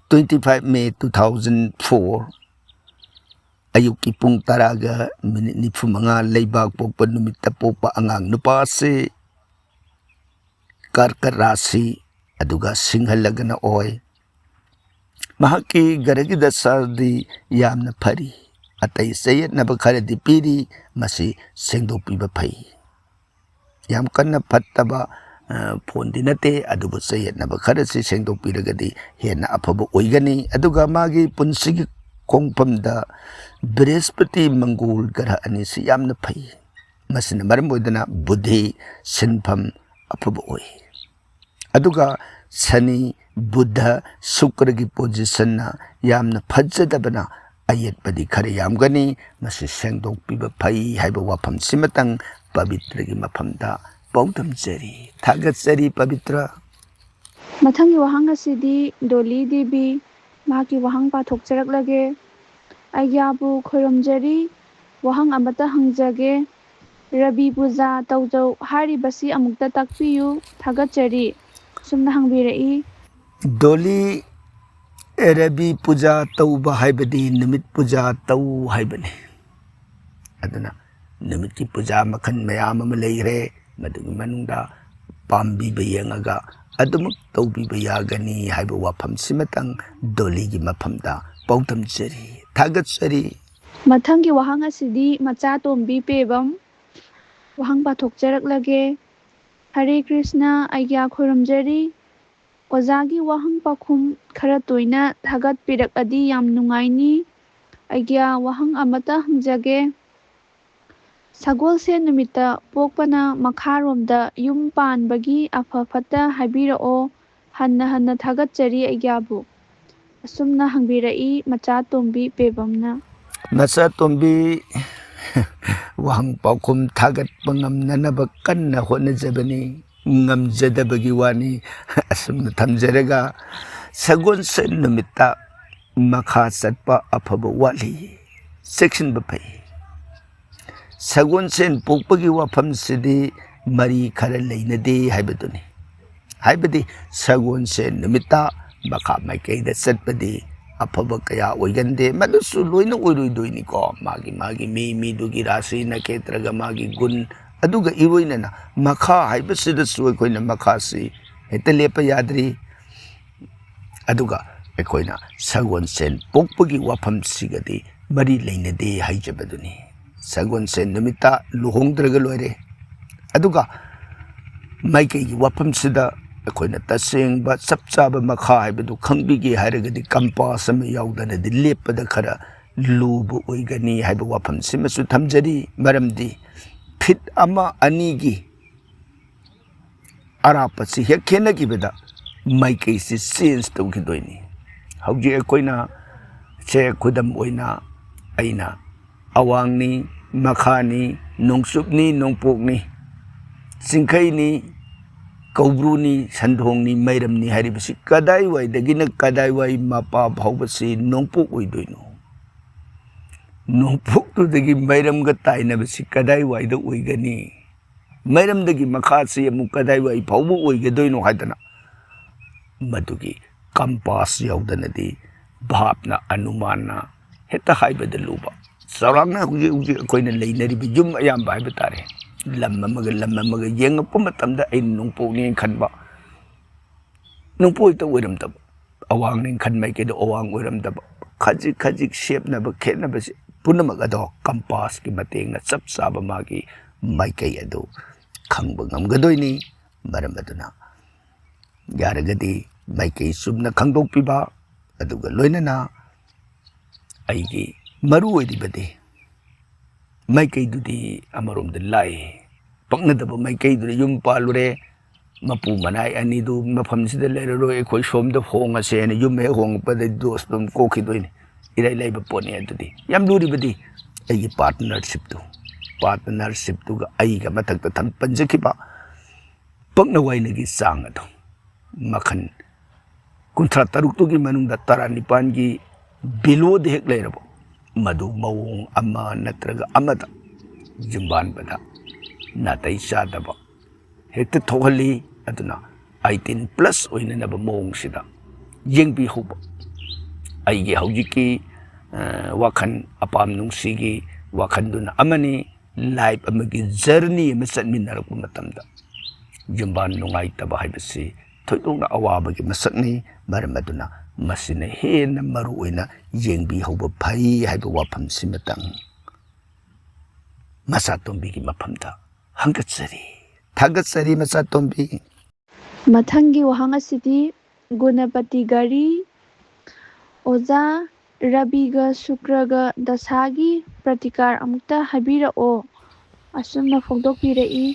twenty five May two thousand four, ꯑꯌꯨꯛꯀꯤ ꯄꯨꯡ ꯇꯔꯥꯒ ꯃꯤꯅꯤꯠ ꯅꯤꯐꯨ ꯃꯉꯥ, ꯂꯩꯕꯥꯛ ꯄꯣꯛꯄ ꯅꯨꯃꯤꯠꯇ ꯄꯣꯛꯄ ꯑꯉꯥꯡ ꯅꯨꯄꯥ ꯑꯁꯤ ꯀꯔꯀꯠ ꯔꯥꯁꯤ ꯑꯗꯨꯒ ꯁꯤꯡꯍ ꯂꯒꯅ ꯑꯣꯏ꯫ ꯃꯍꯥꯛꯀꯤ ꯒ꯭ꯔꯍꯒꯤ ꯗꯁꯥꯗꯤ ꯌꯥꯝꯅ ꯐꯔꯤ꯫ ꯑꯇꯩ ꯆꯌꯦꯠꯅꯕ ꯈꯔꯗꯤ ꯄꯤꯔꯤ, ꯃꯁꯤ ꯁꯦꯡꯗꯣꯛꯄꯤꯕ ꯐꯩ꯫ ꯌꯥꯝ ꯀꯟꯅ ꯐꯠꯇꯕ, ꯑ, ꯐꯣꯟꯗꯤ ꯅꯠꯇꯦ, ꯑꯗꯨꯕꯨ ꯆꯌꯦꯠꯅꯕ ꯈꯔꯁꯤ ꯁꯦꯡꯗꯣꯛꯄꯤꯔꯒꯗꯤ ꯍꯦꯟꯅ ꯑꯐꯕ ꯑꯣꯏꯒꯅꯤ꯫ ꯑꯗꯨꯒ ꯃꯥꯒꯤ ꯄꯨꯟꯁꯤꯒꯤ ꯈꯣꯡꯐꯝꯗ ꯕ꯭ꯔꯤꯍꯁꯄꯇꯤ ꯃꯪꯒꯣꯜ ꯒ꯭ꯔꯍ ꯑꯅꯤꯁꯤ ꯌꯥꯝꯅ ꯐꯩ꯫ ꯃꯁꯤꯅ ꯃꯔꯝ ꯑꯣꯏꯗꯨꯅ ꯕꯨꯙꯤ ꯁꯤꯟꯐꯝ ꯑꯐꯕ ꯑꯣꯏ꯫ ꯑꯗꯨꯒ ꯁꯅꯤ, ꯕꯨꯙ, ꯁꯨꯀ꯭ꯔꯒꯤ ꯄꯣꯖꯤꯁꯟꯅ ꯌꯥꯝꯅ ꯐꯖꯗꯕꯅ ꯑꯌꯦꯠꯄꯗꯤ ꯈꯔ ꯌꯥꯝꯒꯅꯤ꯫ ꯃꯁꯤ ꯁꯦꯡꯗꯣꯛꯄꯤꯕ ꯐꯩ ꯍꯥꯏꯕ ꯋꯥꯐꯝꯁꯤꯃꯇꯪ ꯄꯕꯤꯇ꯭ꯔꯒꯤ ꯃꯐꯝꯗ ꯄꯥꯎꯗꯝꯖꯔꯤ꯫ ꯊꯥꯒꯠꯆꯔꯤ ꯄꯕꯤꯇ꯭ꯔ꯫ ꯃꯊꯪꯒꯤ ꯋꯥꯍꯪ ꯑꯁꯤꯗꯤ ꯗꯣꯂꯤ ꯗꯦꯕꯤ, ꯃꯍꯥꯛꯀꯤ ꯋꯥꯍꯪ ꯄꯥꯊꯣꯛꯆꯔꯛꯂꯒꯦ꯫ ꯑꯩꯒ꯭ꯌꯥꯕꯨ ꯈꯣꯏꯔꯨꯝꯖꯔꯤ꯫ ꯋꯥꯍꯪ ꯑꯃꯇ ꯍꯪꯖꯒꯦ꯫ ꯔꯕꯤ ꯄꯨꯖꯥ ꯇꯧꯖꯧ ꯍꯥꯏꯔꯤꯕꯁꯤ ꯑꯃꯨꯛꯇ ꯇꯥꯛꯄꯤꯌꯨ꯫ ꯊꯥꯒꯠꯆꯔꯤ꯫ ꯁꯨꯝꯅ ꯍꯪꯕꯤꯔꯛꯏ꯫ ꯗꯣꯂꯤ, ꯔꯕꯤ ꯄꯨꯖꯥ ꯇꯧꯕ ꯍꯥꯏꯕꯗꯤ ꯅꯨꯃꯤꯠ ꯄꯨꯖꯥ ꯇꯧ ꯍꯥꯏꯕꯅꯤ꯫ ꯑꯗꯨꯅ ꯅꯨꯃꯤꯠꯀꯤ ꯄꯨꯖꯥ ꯃꯈꯜ ꯃꯌꯥꯝ ꯑꯃ ꯂꯩꯈ꯭ꯔꯦ꯫ ꯃꯗꯨꯒꯤ ꯃꯅꯨꯡꯗ ꯄꯥꯝꯕꯤꯕ ꯌꯦꯡꯉꯒ ꯑꯗꯨꯃꯛ ꯇꯧꯕꯤꯕ ꯌꯥꯒꯅꯤ ꯍꯥꯏꯕ ꯋꯥꯐꯝꯁꯤꯃꯇꯪ ꯗꯣꯂꯤꯒꯤ ꯃꯐꯝꯗ ꯄꯥꯎꯗꯝꯖꯔꯤ꯫ ꯊꯥꯒꯠꯆꯔꯤ꯫ ꯃꯊꯪꯒꯤ ꯋꯥꯍꯪ ꯑꯁꯤꯗꯤ ꯃꯆꯥ ꯇꯣꯝꯕꯤ ꯄꯦꯕꯝ꯫ ꯋꯥꯍꯪ ꯄꯥꯊꯣꯛꯆꯔꯛꯂꯒꯦ꯫ ꯍꯔꯦ ꯀ꯭ꯔꯤꯁꯅ, ꯑꯩꯒ꯭ꯌꯥ ꯈꯣꯏꯔꯨꯝꯖꯔꯤ꯫ ꯑꯣꯖꯥꯒꯤ ꯋꯥꯍꯪ ꯄꯥꯎꯈꯨꯝ ꯈꯔ ꯇꯣꯏꯅ ꯊꯥꯒꯠꯄꯤꯔꯛꯑꯗꯤ ꯌꯥꯝ ꯅꯨꯡꯉꯥꯏꯅꯤ꯫ ꯑꯩꯒ꯭ꯌꯥ ꯋꯥꯍꯪ ꯑꯃꯇ ꯍꯪꯖꯒꯦ꯫ ꯁꯒꯣꯜꯁꯦꯟ ꯅꯨꯃꯤꯠꯇ ꯄꯣꯛꯄꯅ ꯃꯈꯥꯔꯣꯝꯗ ꯌꯨꯝ ꯄꯥꯟꯕꯒꯤ ꯑꯐ ꯐꯠꯇ ꯍꯥꯏꯕꯤꯔꯛꯑꯣ꯫ ꯍꯟꯅ ꯍꯟꯅ ꯊꯥꯒꯠꯆꯔꯤ ꯑꯩꯒ꯭ꯌꯥꯕꯨ꯫ ꯑꯁꯨꯝꯅ ꯍꯪꯕꯤꯔꯛꯏ ꯃꯆꯥ ꯇꯣꯝꯕꯤ ꯄꯦꯕꯝꯅ꯫ ꯅꯆꯥꯇꯣꯝꯕꯤ ꯋꯥꯍꯪ ꯄꯥꯎꯈꯨꯝ ꯊꯥꯒꯠꯄ ꯉꯝꯅꯅꯕ ꯀꯟꯅ ꯍꯣꯠꯅꯖꯕꯅꯤ꯫ ꯉꯝꯖꯗꯕꯒꯤ ꯋꯥꯅꯤ꯫ ꯑꯁꯨꯝꯅ ꯊꯝꯖꯔꯒ, ꯁꯒꯣꯜꯁꯦꯟ ꯅꯨꯃꯤꯠꯇ ꯃꯈꯥ ꯆꯠꯄ ꯑꯐꯕ ꯋꯥꯠꯂꯤ꯫ ꯆꯦꯛꯁꯤꯟꯕ ꯐꯩ꯫ ꯁꯒꯣꯜꯁꯦꯟ ꯄꯣꯛꯄꯒꯤ ꯋꯥꯐꯝꯁꯤꯗꯤ ꯃꯔꯤ ꯈꯔ ꯂꯩꯅꯗꯦ ꯍꯥꯏꯕꯗꯨꯅꯤ꯫ ꯍꯥꯏꯕꯗꯤ ꯁꯒꯣꯜꯁꯦꯟ ꯅꯨꯃꯤꯠꯇ ꯃꯈꯥ ꯃꯥꯏꯀꯩꯗ ꯆꯠꯄꯗꯤ ꯑꯐꯕ ꯀꯌꯥ ꯑꯣꯏꯒꯟꯗꯦ꯫ ꯃꯗꯨꯁꯨ ꯂꯣꯏꯅ ꯑꯣꯏꯔꯣꯏꯗꯣꯏꯅꯤꯀꯣ꯫ ꯃꯥꯒꯤ ꯃꯥꯒꯤ ꯃꯤ ꯃꯤꯗꯨꯒꯤ ꯔꯥꯁꯤ ꯅꯈꯦꯇ꯭ꯔꯒ ꯃꯥꯒꯤ ꯒꯨꯟ, ꯑꯗꯨꯒ ꯏꯔꯣꯏꯅꯅ ꯃꯈꯥ ꯍꯥꯏꯕꯁꯤꯗꯁꯨ ꯑꯩꯈꯣꯏꯅ ꯃꯈꯥꯁꯤ ꯍꯦꯛꯇ ꯂꯦꯞꯄ ꯌꯥꯗ꯭ꯔꯤ꯫ ꯑꯗꯨꯒ ꯑꯩꯈꯣꯏꯅ ꯁꯒꯣꯜꯁꯦꯟ ꯄꯣꯛꯄꯒꯤ ꯋꯥꯐꯝꯁꯤꯒꯗꯤ ꯃꯔꯤ ꯂꯩꯅꯗꯦ ꯍꯥꯏꯖꯕꯗꯨꯅꯤ꯫ ꯁꯒꯣꯜꯁꯦꯟ ꯅꯨꯃꯤꯠꯇ ꯂꯨꯍꯣꯡꯗ꯭ꯔꯒ ꯂꯣꯏꯔꯦ꯫ ꯑꯗꯨꯒ ꯃꯥꯏꯀꯩꯒꯤ ꯋꯥꯐꯝꯁꯤꯗ ꯑꯩꯈꯣꯏꯅ ꯇꯁꯦꯡꯕ ꯆꯞ ꯆꯥꯕ ꯃꯈꯥ ꯍꯥꯏꯕꯗꯨ ꯈꯪꯕꯤꯒꯦ ꯍꯥꯏꯔꯒꯗꯤ, ꯀꯝꯄꯥꯁ ꯑꯃ ꯌꯥꯎꯗꯅꯗꯤ ꯂꯦꯞꯄꯗ ꯈꯔ ꯂꯨꯕ ꯑꯣꯏꯒꯅꯤ ꯍꯥꯏꯕ ꯋꯥꯐꯝꯁꯤꯃꯁꯨ ꯊꯝꯖꯔꯤ꯫ ꯃꯔꯝꯗꯤ ꯐꯤꯠ ꯑꯃ ꯑꯅꯤꯒꯤ ꯑꯔꯥꯞꯄꯁꯤ ꯍꯦꯛ ꯈꯦꯠꯅꯈꯤꯕꯗ ꯃꯥꯏꯀꯩꯁꯤ ꯆꯦꯟꯖ ꯇꯧꯈꯤꯗꯣꯏꯅꯤ꯫ ꯍꯧꯖꯤꯛ ꯑꯩꯈꯣꯏꯅ, ꯁꯦ, ꯈꯨꯗꯝ ꯑꯣꯏꯅ ꯑꯩꯅ ꯑꯋꯥꯡꯅꯤ, ꯃꯈꯥꯅꯤ, ꯅꯣꯡꯆꯨꯞꯅꯤ, ꯅꯣꯡꯄꯣꯛꯅꯤ, ꯆꯤꯡꯈꯩꯅꯤ, ꯀꯧꯕ꯭ꯔꯨꯅꯤ, ꯁꯟꯗꯣꯡꯅꯤ, ꯃꯩꯔꯝꯅꯤ ꯍꯥꯏꯔꯤꯕꯁꯤ ꯀꯗꯥꯏꯋꯥꯏꯗꯒꯤꯅ ꯀꯗꯥꯏꯋꯥꯏ ꯃꯄꯥ ꯐꯥꯎꯕꯁꯤ ꯅꯣꯡꯄꯣꯛ ꯑꯣꯏꯗꯣꯏꯅꯣ? ꯅꯣꯡꯄꯣꯛꯇꯨꯗꯒꯤ ꯃꯩꯔꯝꯒ ꯇꯥꯏꯅꯕꯁꯤ ꯀꯗꯥꯏꯋꯥꯏꯗ ꯑꯣꯏꯒꯅꯤ? ꯃꯩꯔꯝꯗꯒꯤ ꯃꯈꯥꯁꯤ ꯑꯃꯨꯛ ꯀꯗꯥꯏꯋꯥꯏ ꯐꯥꯎꯕ ꯑꯣꯏꯒꯗꯣꯏꯅꯣ ꯍꯥꯏꯗꯅ ꯃꯗꯨꯒꯤ ꯀꯝꯄꯥꯁ ꯌꯥꯎꯗꯅꯗꯤ ꯚꯥꯞꯅ, ꯑꯅꯨꯃꯥꯟꯅ ꯍꯦꯛꯇ ꯍꯥꯏꯕꯗ ꯂꯨꯕ꯫ ꯆꯥꯎꯔꯥꯛꯅ ꯍꯧꯖꯤꯛ ꯍꯧꯖꯤꯛ ꯑꯩꯈꯣꯏꯅ ꯂꯩꯅꯔꯤꯕ ꯌꯨꯝ ꯑꯌꯥꯝꯕ ꯍꯥꯏꯕ ꯇꯥꯔꯦ, ꯂꯝ ꯑꯃꯒ ꯂꯝ ꯑꯃꯒ ꯌꯦꯡꯉꯛꯄ ꯃꯇꯝꯗ ꯑꯩꯅ ꯅꯣꯡꯄꯣꯛꯅꯦꯅ ꯈꯟꯕ, ꯅꯣꯡꯄꯣꯛ ꯍꯦꯛꯇ ꯑꯣꯏꯔꯝꯗꯕ, ꯑꯋꯥꯡꯅꯦꯅ ꯈꯟ ꯃꯥꯏꯀꯩꯗ ꯑꯋꯥꯡ ꯑꯣꯏꯔꯝꯗꯕ, ꯈꯖꯤꯛ ꯈꯖꯤꯛ ꯁꯦꯞꯅꯕ ꯈꯦꯠꯅꯕꯁꯦ ꯄꯨꯝꯅꯃꯛ ꯑꯗꯣ ꯀꯝꯄꯥꯁꯀꯤ ꯃꯇꯦꯡꯅ ꯆꯞ ꯆꯥꯕ ꯃꯥꯒꯤ ꯃꯥꯏꯀꯩ ꯑꯗꯨ ꯈꯪꯕ ꯉꯝꯒꯗꯣꯏꯅꯤ꯫ ꯃꯔꯝ ꯑꯗꯨꯅ ꯌꯥꯔꯒꯗꯤ ꯃꯥꯏꯀꯩ ꯆꯨꯝꯅ ꯈꯪꯗꯣꯛꯄꯤꯕ, ꯑꯗꯨꯒ ꯂꯣꯏꯅꯅ ꯑꯩꯒꯤ ꯃꯔꯨ ꯑꯣꯏꯔꯤꯕꯗꯤ ꯃꯥꯏꯀꯩꯗꯨꯗꯤ ꯑꯃꯔꯣꯝꯗ ꯂꯥꯛꯏ꯫ ꯄꯛꯅꯗꯕ ꯃꯥꯏꯀꯩꯗꯨꯗ ꯌꯨꯝ ꯄꯥꯜꯂꯨꯔꯦ, ꯃꯄꯨ ꯃꯅꯥꯏ ꯑꯅꯤꯗꯨ ꯃꯐꯝꯁꯤꯗ ꯂꯩꯔꯔꯣꯏ, ꯑꯩꯈꯣꯏ ꯁꯣꯝꯗ ꯍꯣꯡꯉꯁꯦ ꯍꯥꯏꯅ ꯌꯨꯝ ꯍꯦꯛ ꯍꯣꯡꯉꯛꯄꯗ ꯗꯣꯁ ꯑꯗꯨꯝ ꯀꯣꯛꯈꯤꯗꯣꯏꯅꯤ꯫ ꯏꯔꯥꯏ ꯂꯥꯏꯕ ꯄꯣꯠꯅꯤ꯫ ꯑꯗꯨꯗꯤ ꯌꯥꯝ ꯂꯨꯔꯤꯕꯗꯤ ꯑꯩꯒꯤ ꯄꯥꯔꯠꯅꯔꯁꯤꯞꯇꯨ, ꯄꯥꯔꯠꯅꯔꯁꯤꯞꯇꯨꯒ ꯑꯩꯒ ꯃꯊꯛꯇ ꯊꯝ-, ꯄꯟꯖꯈꯤꯕ ꯄꯛꯅ ꯋꯥꯏꯅꯒꯤ ꯆꯥꯡ ꯑꯗꯨ ꯃꯈꯜ ꯀꯨꯟꯊ꯭ꯔꯥ ꯇꯔꯨꯛꯇꯨꯒꯤ ꯃꯅꯨꯡꯗ ꯇꯔꯥꯅꯤꯄꯥꯟꯒꯤ ꯕꯤꯂꯣꯗ ꯍꯦꯛ ꯂꯩꯔꯕ, ꯃꯗꯨ ꯃꯑꯣꯡ ꯑꯃ ꯅꯠꯇ꯭ꯔꯒ ꯑꯃꯗ ꯌꯨꯝꯕꯥꯟꯕꯗ ꯅꯥꯇꯩ ꯆꯥꯗꯕ ꯍꯦꯛꯇ ꯊꯣꯛꯍꯜꯂꯤ꯫ ꯑꯗꯨꯅ ꯑꯩꯇꯤꯟ ꯄ꯭ꯂꯁ ꯑꯣꯏꯅꯅꯕ ꯃꯑꯣꯡꯁꯤꯗ ꯌꯦꯡꯕꯤꯍꯧꯕ꯫ ꯑꯩꯒꯤ ꯍꯧꯖꯤꯛꯀꯤ, ꯑ, ꯋꯥꯈꯜ, ꯑꯄꯥꯝ ꯅꯨꯡꯁꯤꯒꯤ ꯋꯥꯈꯜꯗꯨꯅ ꯑꯃꯅꯤ, ꯂꯥꯏꯐ ꯑꯃꯒꯤ ꯖꯔꯅꯤ ꯑꯃ ꯆꯠꯃꯤꯟꯅꯔꯛꯄ ꯃꯇꯝꯗ ꯌꯨꯝꯕꯥꯟ ꯅꯨꯡꯉꯥꯏꯇꯕ ꯍꯥꯏꯕꯁꯤ ꯊꯣꯏꯗꯣꯛꯅ ꯑꯋꯥꯕꯒꯤ ꯃꯁꯛꯅꯤ꯫ ꯃꯔꯝ ꯑꯗꯨꯅ ꯃꯁꯤꯅ ꯍꯦꯟꯅ ꯃꯔꯨ ꯑꯣꯏꯅ ꯌꯦꯡꯕꯤꯍꯧꯕ ꯐꯩ ꯍꯥꯏꯕ ꯋꯥꯐꯝꯁꯤꯃꯇꯪ ꯃꯆꯥꯇꯣꯝꯕꯤꯒꯤ ꯃꯐꯝꯗ ꯍꯪꯒꯠꯆꯔꯤ꯫ ꯊꯥꯒꯠꯆꯔꯤ ꯃꯆꯥꯇꯣꯝꯕꯤ꯫ ꯃꯊꯪꯒꯤ ꯋꯥꯍꯪ ꯑꯁꯤꯗꯤ ꯒꯨꯅꯄꯇꯤ ꯒꯥꯔꯤ, ꯑꯣꯖꯥ, ꯔꯕꯤꯒ ꯁꯨꯀ꯭ꯔꯒ ꯗꯁꯥꯒꯤ ꯄ꯭ꯔꯇꯤꯀꯥꯔ ꯑꯃꯨꯛꯇ ꯍꯥꯏꯕꯤꯔꯛꯑꯣ꯫ ꯑꯁꯨꯝꯅ ꯐꯣꯡꯗꯣꯛꯄꯤꯔꯛꯏ꯫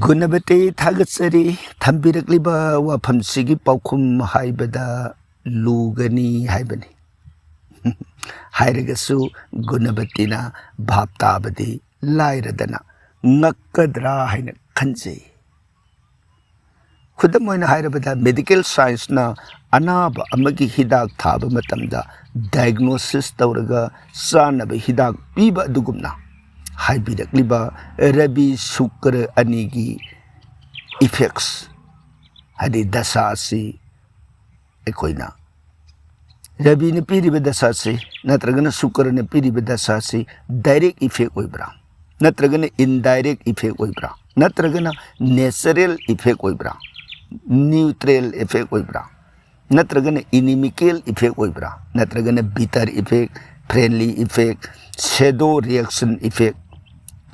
ꯒꯨꯅꯕꯇꯤ, ꯊꯥꯒꯠꯆꯔꯤ꯫ ꯊꯝꯕꯤꯔꯛꯂꯤꯕ ꯋꯥꯐꯝꯁꯤꯒꯤ ꯄꯥꯎꯈꯨꯝ ꯍꯥꯏꯕꯗ ꯂꯨꯒꯅꯤ ꯍꯥꯏꯕꯅꯤ꯫ ꯍꯥꯏꯔꯒꯁꯨ ꯒꯨꯅꯕꯇꯤꯅ ꯚꯥꯞ ꯇꯥꯕꯗꯤ ꯂꯥꯏꯔꯗꯅ ꯉꯛꯀꯗ꯭ꯔꯥ ꯍꯥꯏꯅ ꯈꯟꯖꯩ꯫ ꯈꯨꯗꯝ ꯑꯣꯏꯅ ꯍꯥꯏꯔꯕꯗ, ꯃꯦꯗꯤꯀꯦꯜ ꯁꯥꯏꯟꯁꯅ ꯑꯅꯥꯕ ꯑꯃꯒꯤ ꯍꯤꯗꯥꯛ ꯊꯥꯕ ꯃꯇꯝꯗ ꯗꯥꯏꯒꯅꯣꯁꯤꯁ ꯇꯧꯔꯒ ꯆꯥꯅꯕ ꯍꯤꯗꯥꯛ ꯄꯤꯕ ꯑꯗꯨꯒꯨꯝꯅ, ꯍꯥꯏꯕꯤꯔꯛꯂꯤꯕ ꯔꯕꯤ ꯁꯨꯀ꯭ꯔ ꯑꯅꯤꯒꯤ ꯏꯐꯦꯛꯁ, ꯍꯥꯏꯗꯤ ꯗꯁꯥ ꯑꯁꯤ ꯑꯩꯈꯣꯏꯅ ꯔꯕꯤꯅ ꯄꯤꯔꯤꯕ ꯗꯁꯥꯁꯤ ꯅꯠꯇ꯭ꯔꯒꯅ ꯁꯨꯀ꯭ꯔꯅ ꯄꯤꯔꯤꯕ ꯗꯁꯥꯁꯤ ꯗꯥꯏꯔꯦꯛ ꯏꯐꯦꯛ ꯑꯣꯏꯕ꯭ꯔꯥ, ꯅꯠꯇ꯭ꯔꯒꯅ ꯏꯟꯗꯥꯏꯔꯦꯛ ꯏꯐꯦꯛ ꯑꯣꯏꯕ꯭ꯔꯥ, ꯅꯠꯇ꯭ꯔꯒꯅ ꯅꯦꯆꯔꯦꯜ ꯏꯐꯦꯛ ꯑꯣꯏꯕ꯭ꯔꯥ, ꯅ꯭ꯌꯨꯇ꯭ꯔꯦꯜ ꯏꯐꯦꯛ ꯑꯣꯏꯕ꯭ꯔꯥ, ꯅꯠꯇ꯭ꯔꯒꯅ ꯏꯅꯤꯃꯤꯀꯦꯜ ꯏꯐꯦꯛ ꯑꯣꯏꯕ꯭ꯔꯥ, ꯅꯠꯇ꯭ꯔꯒꯅ bitter effect, friendly effect, shadow reaction effect,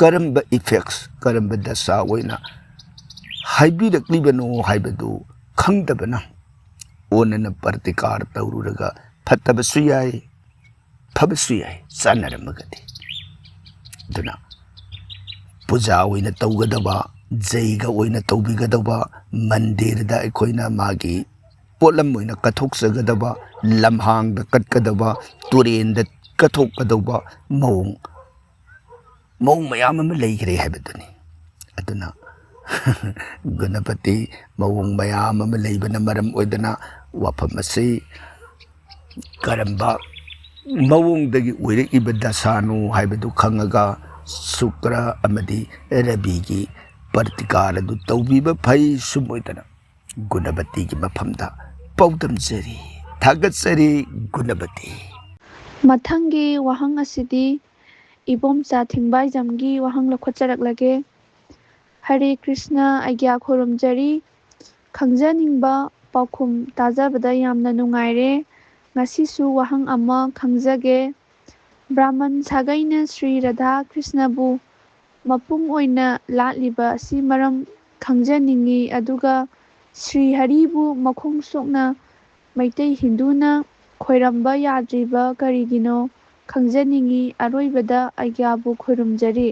ꯀꯔꯝꯕ ꯏꯐꯦꯛꯁ, ꯀꯔꯝꯕ ꯗꯁꯥ ꯑꯣꯏꯅ ꯍꯥꯏꯕꯤꯔꯛꯂꯤꯕꯅꯣ ꯍꯥꯏꯕꯗꯨ ꯈꯪꯗꯕꯅ ꯑꯣꯟꯅꯅ ꯄ꯭ꯔꯇꯤꯀꯥꯔ ꯇꯧꯔꯨꯔꯒ ꯐꯠꯇꯕꯁꯨ ꯌꯥꯏ, ꯐꯕꯁꯨ ꯌꯥꯏ, ꯆꯥꯟꯅꯔꯝꯃꯒꯗꯤ꯫ ꯑꯗꯨꯅ ꯄꯨꯖꯥ ꯑꯣꯏꯅ ꯇꯧꯒꯗꯕ, ꯖꯩꯒ ꯑꯣꯏꯅ ꯇꯧꯕꯤꯒꯗꯕ, ꯃꯟꯗꯤꯔꯗ ꯑꯩꯈꯣꯏꯅ ꯃꯥꯒꯤ ꯄꯣꯠꯂꯝ ꯑꯣꯏꯅ ꯀꯠꯊꯣꯛꯆꯒꯗꯕ, ꯂꯝꯍꯥꯡꯗ ꯀꯠꯀꯗꯕ, ꯇꯨꯔꯦꯟꯗ ꯀꯠꯊꯣꯛꯀꯗꯧꯕ ꯃꯑꯣꯡ, ꯃꯑꯣꯡ ꯃꯌꯥꯝ ꯑꯃ ꯂꯩꯈ꯭ꯔꯦ ꯍꯥꯏꯕꯗꯨꯅꯤ꯫ ꯑꯗꯨꯅ ꯒꯨꯅꯄꯇꯤ ꯃꯑꯣꯡ ꯃꯌꯥꯝ ꯑꯃ ꯂꯩꯕꯅ ꯃꯔꯝ ꯑꯣꯏꯗꯅ ꯋꯥꯐꯝ ꯑꯁꯤ ꯀꯔꯝꯕ ꯃꯑꯣꯡꯗꯒꯤ ꯑꯣꯏꯔꯛꯏꯕ ꯗꯁꯥꯅꯣ ꯍꯥꯏꯕꯗꯨ ꯈꯪꯉꯒ ꯁꯨꯀ꯭ꯔ ꯑꯃꯗꯤ ꯔꯕꯤꯒꯤ ꯄ꯭ꯔꯇꯤꯀꯥꯔ ꯑꯗꯨ ꯇꯧꯕꯤꯕ ꯐꯩ꯫ ꯁꯨꯝ ꯑꯣꯏꯗꯅ ꯒꯨꯅꯕꯇꯤꯒꯤ ꯃꯐꯝꯗ ꯄꯥꯎꯗꯝꯖꯔꯤ꯫ ꯊꯥꯒꯠꯆꯔꯤ ꯒꯨꯅꯕꯇꯤ꯫ ꯃꯊꯪꯒꯤ ꯋꯥꯍꯪ ꯑꯁꯤꯗꯤ ꯏꯕꯣꯝꯆꯥ ꯊꯤꯡꯕꯥꯏꯖꯝꯒꯤ ꯋꯥꯍꯪ ꯂꯧꯈꯠꯆꯔꯛꯂꯒꯦ꯫ ꯍꯔꯦ ꯀ꯭ꯔꯤꯁꯅ, ꯑꯩꯒ꯭ꯌꯥ ꯈꯨꯔꯨꯝꯖꯔꯤ꯫ ꯈꯪꯖꯅꯤꯡꯕ ꯄꯥꯎꯈꯨꯝ ꯇꯥꯖꯕꯗ ꯌꯥꯝꯅ ꯅꯨꯡꯉꯥꯏꯔꯦ꯫ ꯉꯁꯤꯁꯨ ꯋꯥꯍꯪ ꯑꯃ ꯈꯪꯖꯒꯦ꯫ ꯕ꯭ꯔꯥꯍꯃꯟ ꯁꯥꯒꯩꯅ ꯁ꯭ꯔꯤ ꯔꯥꯙꯥ ꯀ꯭ꯔꯤꯁꯅꯕꯨ ꯃꯄꯨꯡ ꯑꯣꯏꯅ ꯂꯥꯠꯂꯤꯕ ꯑꯁꯤ ꯃꯔꯝ ꯈꯪꯖꯅꯤꯡꯏ, ꯑꯗꯨꯒ ꯁ꯭ꯔꯤ ꯍꯔꯤꯕꯨ ꯃꯈꯣꯡ ꯁꯣꯛꯅ ꯃꯩꯇꯩ ꯍꯤꯟꯗꯨꯅ ꯈꯣꯏꯔꯝꯕ ꯌꯥꯗ꯭ꯔꯤꯕ ꯀꯔꯤꯒꯤꯅꯣ ꯈꯪꯖꯅꯤꯡꯏ꯫ ꯑꯔꯣꯏꯕꯗ ꯑꯩꯒ꯭ꯌꯥꯕꯨ ꯈꯣꯏꯔꯨꯝꯖꯔꯤ꯫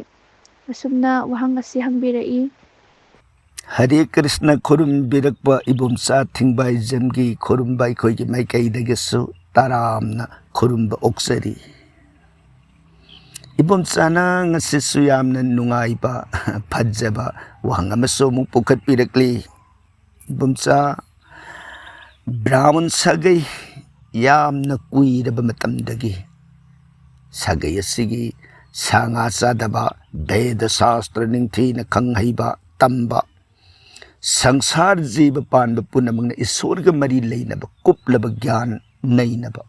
ꯑꯁꯨꯝꯅ ꯋꯥꯍꯪ ꯑꯁꯤ ꯍꯪꯕꯤꯔꯛꯏ꯫ ꯍꯔꯦ ꯀ꯭ꯔꯤꯁꯅ ꯈꯨꯔꯨꯝꯕꯤꯔꯛꯄ ꯏꯕꯣꯝꯆꯥ ꯊꯤꯡꯕꯥꯏꯖꯝꯒꯤ ꯈꯨꯔꯨꯝꯕ ꯑꯩꯈꯣꯏꯒꯤ ꯃꯥꯏꯀꯩꯗꯒꯤꯁꯨ ꯇꯔꯥꯝꯅ ꯈꯨꯔꯨꯝꯕ ꯑꯣꯛꯆꯔꯤ꯫ ꯏꯕꯣꯝꯆꯥꯅ ꯉꯁꯤꯁꯨ ꯌꯥꯝꯅ ꯅꯨꯡꯉꯥꯏꯕ, ꯐꯖꯕ ꯋꯥꯍꯪ ꯑꯃꯁꯨ ꯑꯃꯨꯛ ꯄꯨꯈꯠꯄꯤꯔꯛꯂꯤ꯫ ꯏꯕꯣꯝꯆꯥ, ꯕ꯭ꯔꯥꯍꯃꯟ ꯁꯥꯒꯩ ꯌꯥꯝꯅ ꯀꯨꯏꯔꯕ ꯃꯇꯝꯗꯒꯤ ꯁꯥꯒꯩ ꯑꯁꯤꯒꯤ ꯁꯥ ꯉꯥ ꯆꯥꯗꯕ, ꯚꯦꯗ ꯁꯥꯁꯇ꯭ꯔ ꯅꯤꯡꯊꯤꯅ ꯈꯪ ꯍꯩꯕ, ꯇꯝꯕ, ꯁꯪꯁꯥꯔ ꯖꯤꯕ ꯄꯥꯟꯕ ꯄꯨꯝꯅꯃꯛꯅ ꯏꯁꯣꯔꯒ ꯃꯔꯤ ꯂꯩꯅꯕ, ꯀꯨꯞꯂꯕ ꯒ꯭ꯌꯥꯟ ꯅꯩꯅꯕ,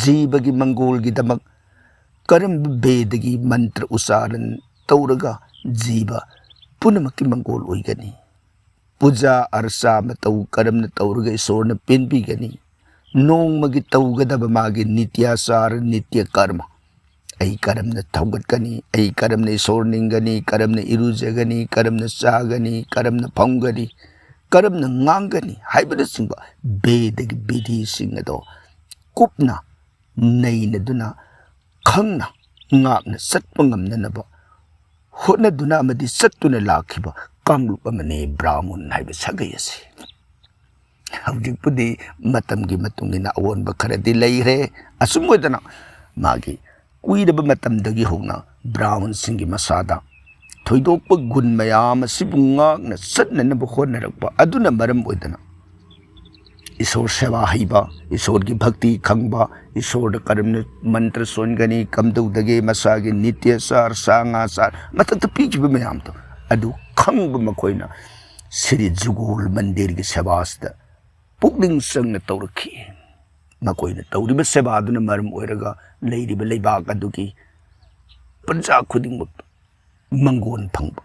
ꯖꯤꯕꯒꯤ ꯃꯪꯒꯣꯜꯒꯤꯗꯃꯛ ꯀꯔꯝꯕ ꯚꯦꯗꯒꯤ ꯃꯟꯇ꯭ꯔ ꯎꯆꯥꯔꯟ ꯇꯧꯔꯒ ꯖꯤꯕ ꯄꯨꯝꯅꯃꯛꯀꯤ ꯃꯪꯒꯣꯜ ꯑꯣꯏꯒꯅꯤ? ꯄꯨꯖꯥ ꯑꯔꯆꯥ ꯃꯇꯧ ꯀꯔꯝꯅ ꯇꯧꯔꯒ ꯏꯁꯣꯔꯅ ꯄꯦꯟꯕꯤꯒꯅꯤ? ꯅꯣꯡꯃꯒꯤ ꯇꯧꯒꯗꯕ ꯃꯥꯒꯤ ꯅꯤꯇ꯭ꯌꯥꯆꯥꯔ, ꯅꯤꯇ꯭ꯌ ꯀꯔꯃ, ꯑꯩ ꯀꯔꯝꯅ ꯊꯧꯒꯠꯀꯅꯤ, ꯑꯩ ꯀꯔꯝꯅ ꯏꯁꯣꯔ ꯅꯤꯡꯒꯅꯤ, ꯀꯔꯝꯅ ꯏꯔꯨꯖꯒꯅꯤ, ꯀꯔꯝꯅ ꯆꯥꯒꯅꯤ, ꯀꯔꯝꯅ ꯐꯝꯒꯅꯤ, ꯀꯔꯝꯅ ꯉꯥꯡꯒꯅꯤ ꯍꯥꯏꯕꯅꯆꯤꯡꯕ ꯚꯦꯗꯒꯤ ꯕꯤꯙꯤꯁꯤꯡ ꯑꯗꯣ ꯀꯨꯞꯅ ꯅꯩꯅꯗꯨꯅ, ꯈꯪꯅ, ꯉꯥꯛꯅ ꯆꯠꯄ ꯉꯝꯅꯅꯕ ꯍꯣꯠꯅꯗꯨꯅ ꯑꯃꯗꯤ ꯆꯠꯇꯨꯅ ꯂꯥꯛꯈꯤꯕ ꯀꯥꯡꯂꯨꯞ ꯑꯃꯅꯤ ꯕ꯭ꯔꯥꯍꯃꯟ ꯍꯥꯏꯕ ꯁꯥꯒꯩ ꯑꯁꯤ꯫ ꯍꯧꯖꯤꯛꯄꯨꯗꯤ ꯃꯇꯝꯒꯤ ꯃꯇꯨꯡ ꯏꯟꯅ ꯑꯑꯣꯟꯕ ꯈꯔꯗꯤ ꯂꯩꯈ꯭ꯔꯦ꯫ ꯑꯁꯨꯝ ꯑꯣꯏꯗꯅ ꯃꯥꯒꯤ ꯀꯨꯏꯔꯕ ꯃꯇꯝꯗꯒꯤ ꯍꯧꯅ ꯕ꯭ꯔꯥꯍꯃꯟꯁꯤꯡꯒꯤ ꯃꯁꯥꯗ ꯊꯣꯏꯗꯣꯛꯄ ꯒꯨꯟ ꯃꯌꯥꯝ ꯑꯁꯤꯕꯨ ꯉꯥꯛꯅ ꯆꯠꯅꯅꯕ ꯍꯣꯠꯅꯔꯛꯄ ꯑꯗꯨꯅ ꯃꯔꯝ ꯑꯣꯏꯗꯅ ꯏꯁꯣꯔ ꯁꯦꯕꯥ ꯍꯩꯕ, ꯏꯁꯣꯔꯒꯤ ꯚꯛꯇꯤ ꯈꯪꯕ, ꯏꯁꯣꯔꯗ ꯀꯔꯝꯅ ꯃꯟꯇ꯭ꯔ ꯁꯣꯟꯒꯅꯤ, ꯀꯝꯗꯧꯗꯒꯦ, ꯃꯁꯥꯒꯤ ꯅꯤꯇ꯭ꯌ ꯆꯥꯔ, ꯁꯥ ꯉꯥ ꯆꯥꯔ, ꯃꯊꯛꯇ ꯄꯤꯈꯤꯕ ꯃꯌꯥꯝꯗꯣ ꯑꯗꯨ ꯈꯪꯕ ꯃꯈꯣꯏꯅ ꯁ꯭ꯔꯤ ꯖꯨꯒꯣꯜ ꯃꯟꯗꯤꯔꯒꯤ ꯁꯦꯕꯥꯁꯤꯗ ꯄꯨꯛꯅꯤꯡ ꯆꯪꯅ ꯇꯧꯔꯛꯈꯤ꯫ ꯃꯈꯣꯏꯅ ꯇꯧꯔꯤꯕ ꯁꯦꯕꯥꯗꯨꯅ ꯃꯔꯝ ꯑꯣꯏꯔꯒ ꯂꯩꯔꯤꯕ ꯂꯩꯕꯥꯛ ꯑꯗꯨꯒꯤ ꯄ꯭ꯔꯖꯥ ꯈꯨꯗꯤꯡꯃꯛꯇ ꯃꯪꯒꯣꯟ ꯐꯪꯕ꯫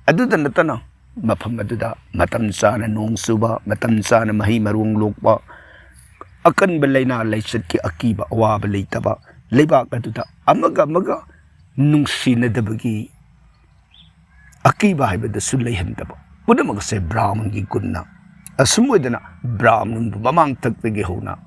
ꯑꯗꯨꯗ ꯅꯠꯇꯅ ꯃꯐꯝ ꯑꯗꯨꯗ ꯃꯇꯝ ꯆꯥꯅ ꯅꯣꯡ ꯆꯨꯕ, ꯃꯇꯝ ꯆꯥꯅ ꯃꯍꯩ ꯃꯔꯣꯡ ꯂꯣꯛꯄ, ꯑꯀꯟꯕ ꯂꯥꯏꯅꯥ ꯂꯥꯏꯆꯠꯀꯤ ꯑꯀꯤꯕ ꯑꯋꯥꯕ ꯂꯩꯇꯕ, ꯂꯩꯕꯥꯛ ꯑꯗꯨꯗ ꯑꯃꯒ ꯑꯃꯒ ꯅꯨꯡꯁꯤꯅꯗꯕꯒꯤ ꯑꯀꯤꯕ ꯍꯥꯏꯕꯗꯨꯁꯨ ꯂꯩꯍꯟꯗꯕ, ꯄꯨꯝꯅꯃꯛ ꯑꯁꯦ ꯕ꯭ꯔꯥꯍꯃꯟꯒꯤ ꯒꯨꯟꯅ꯫ ꯑꯁꯨꯝ ꯑꯣꯏꯗꯅ ꯕ꯭ꯔꯥꯍꯃꯟꯕꯨ ꯃꯃꯥꯡ ꯊꯛꯇꯒꯤ ꯍꯧꯅ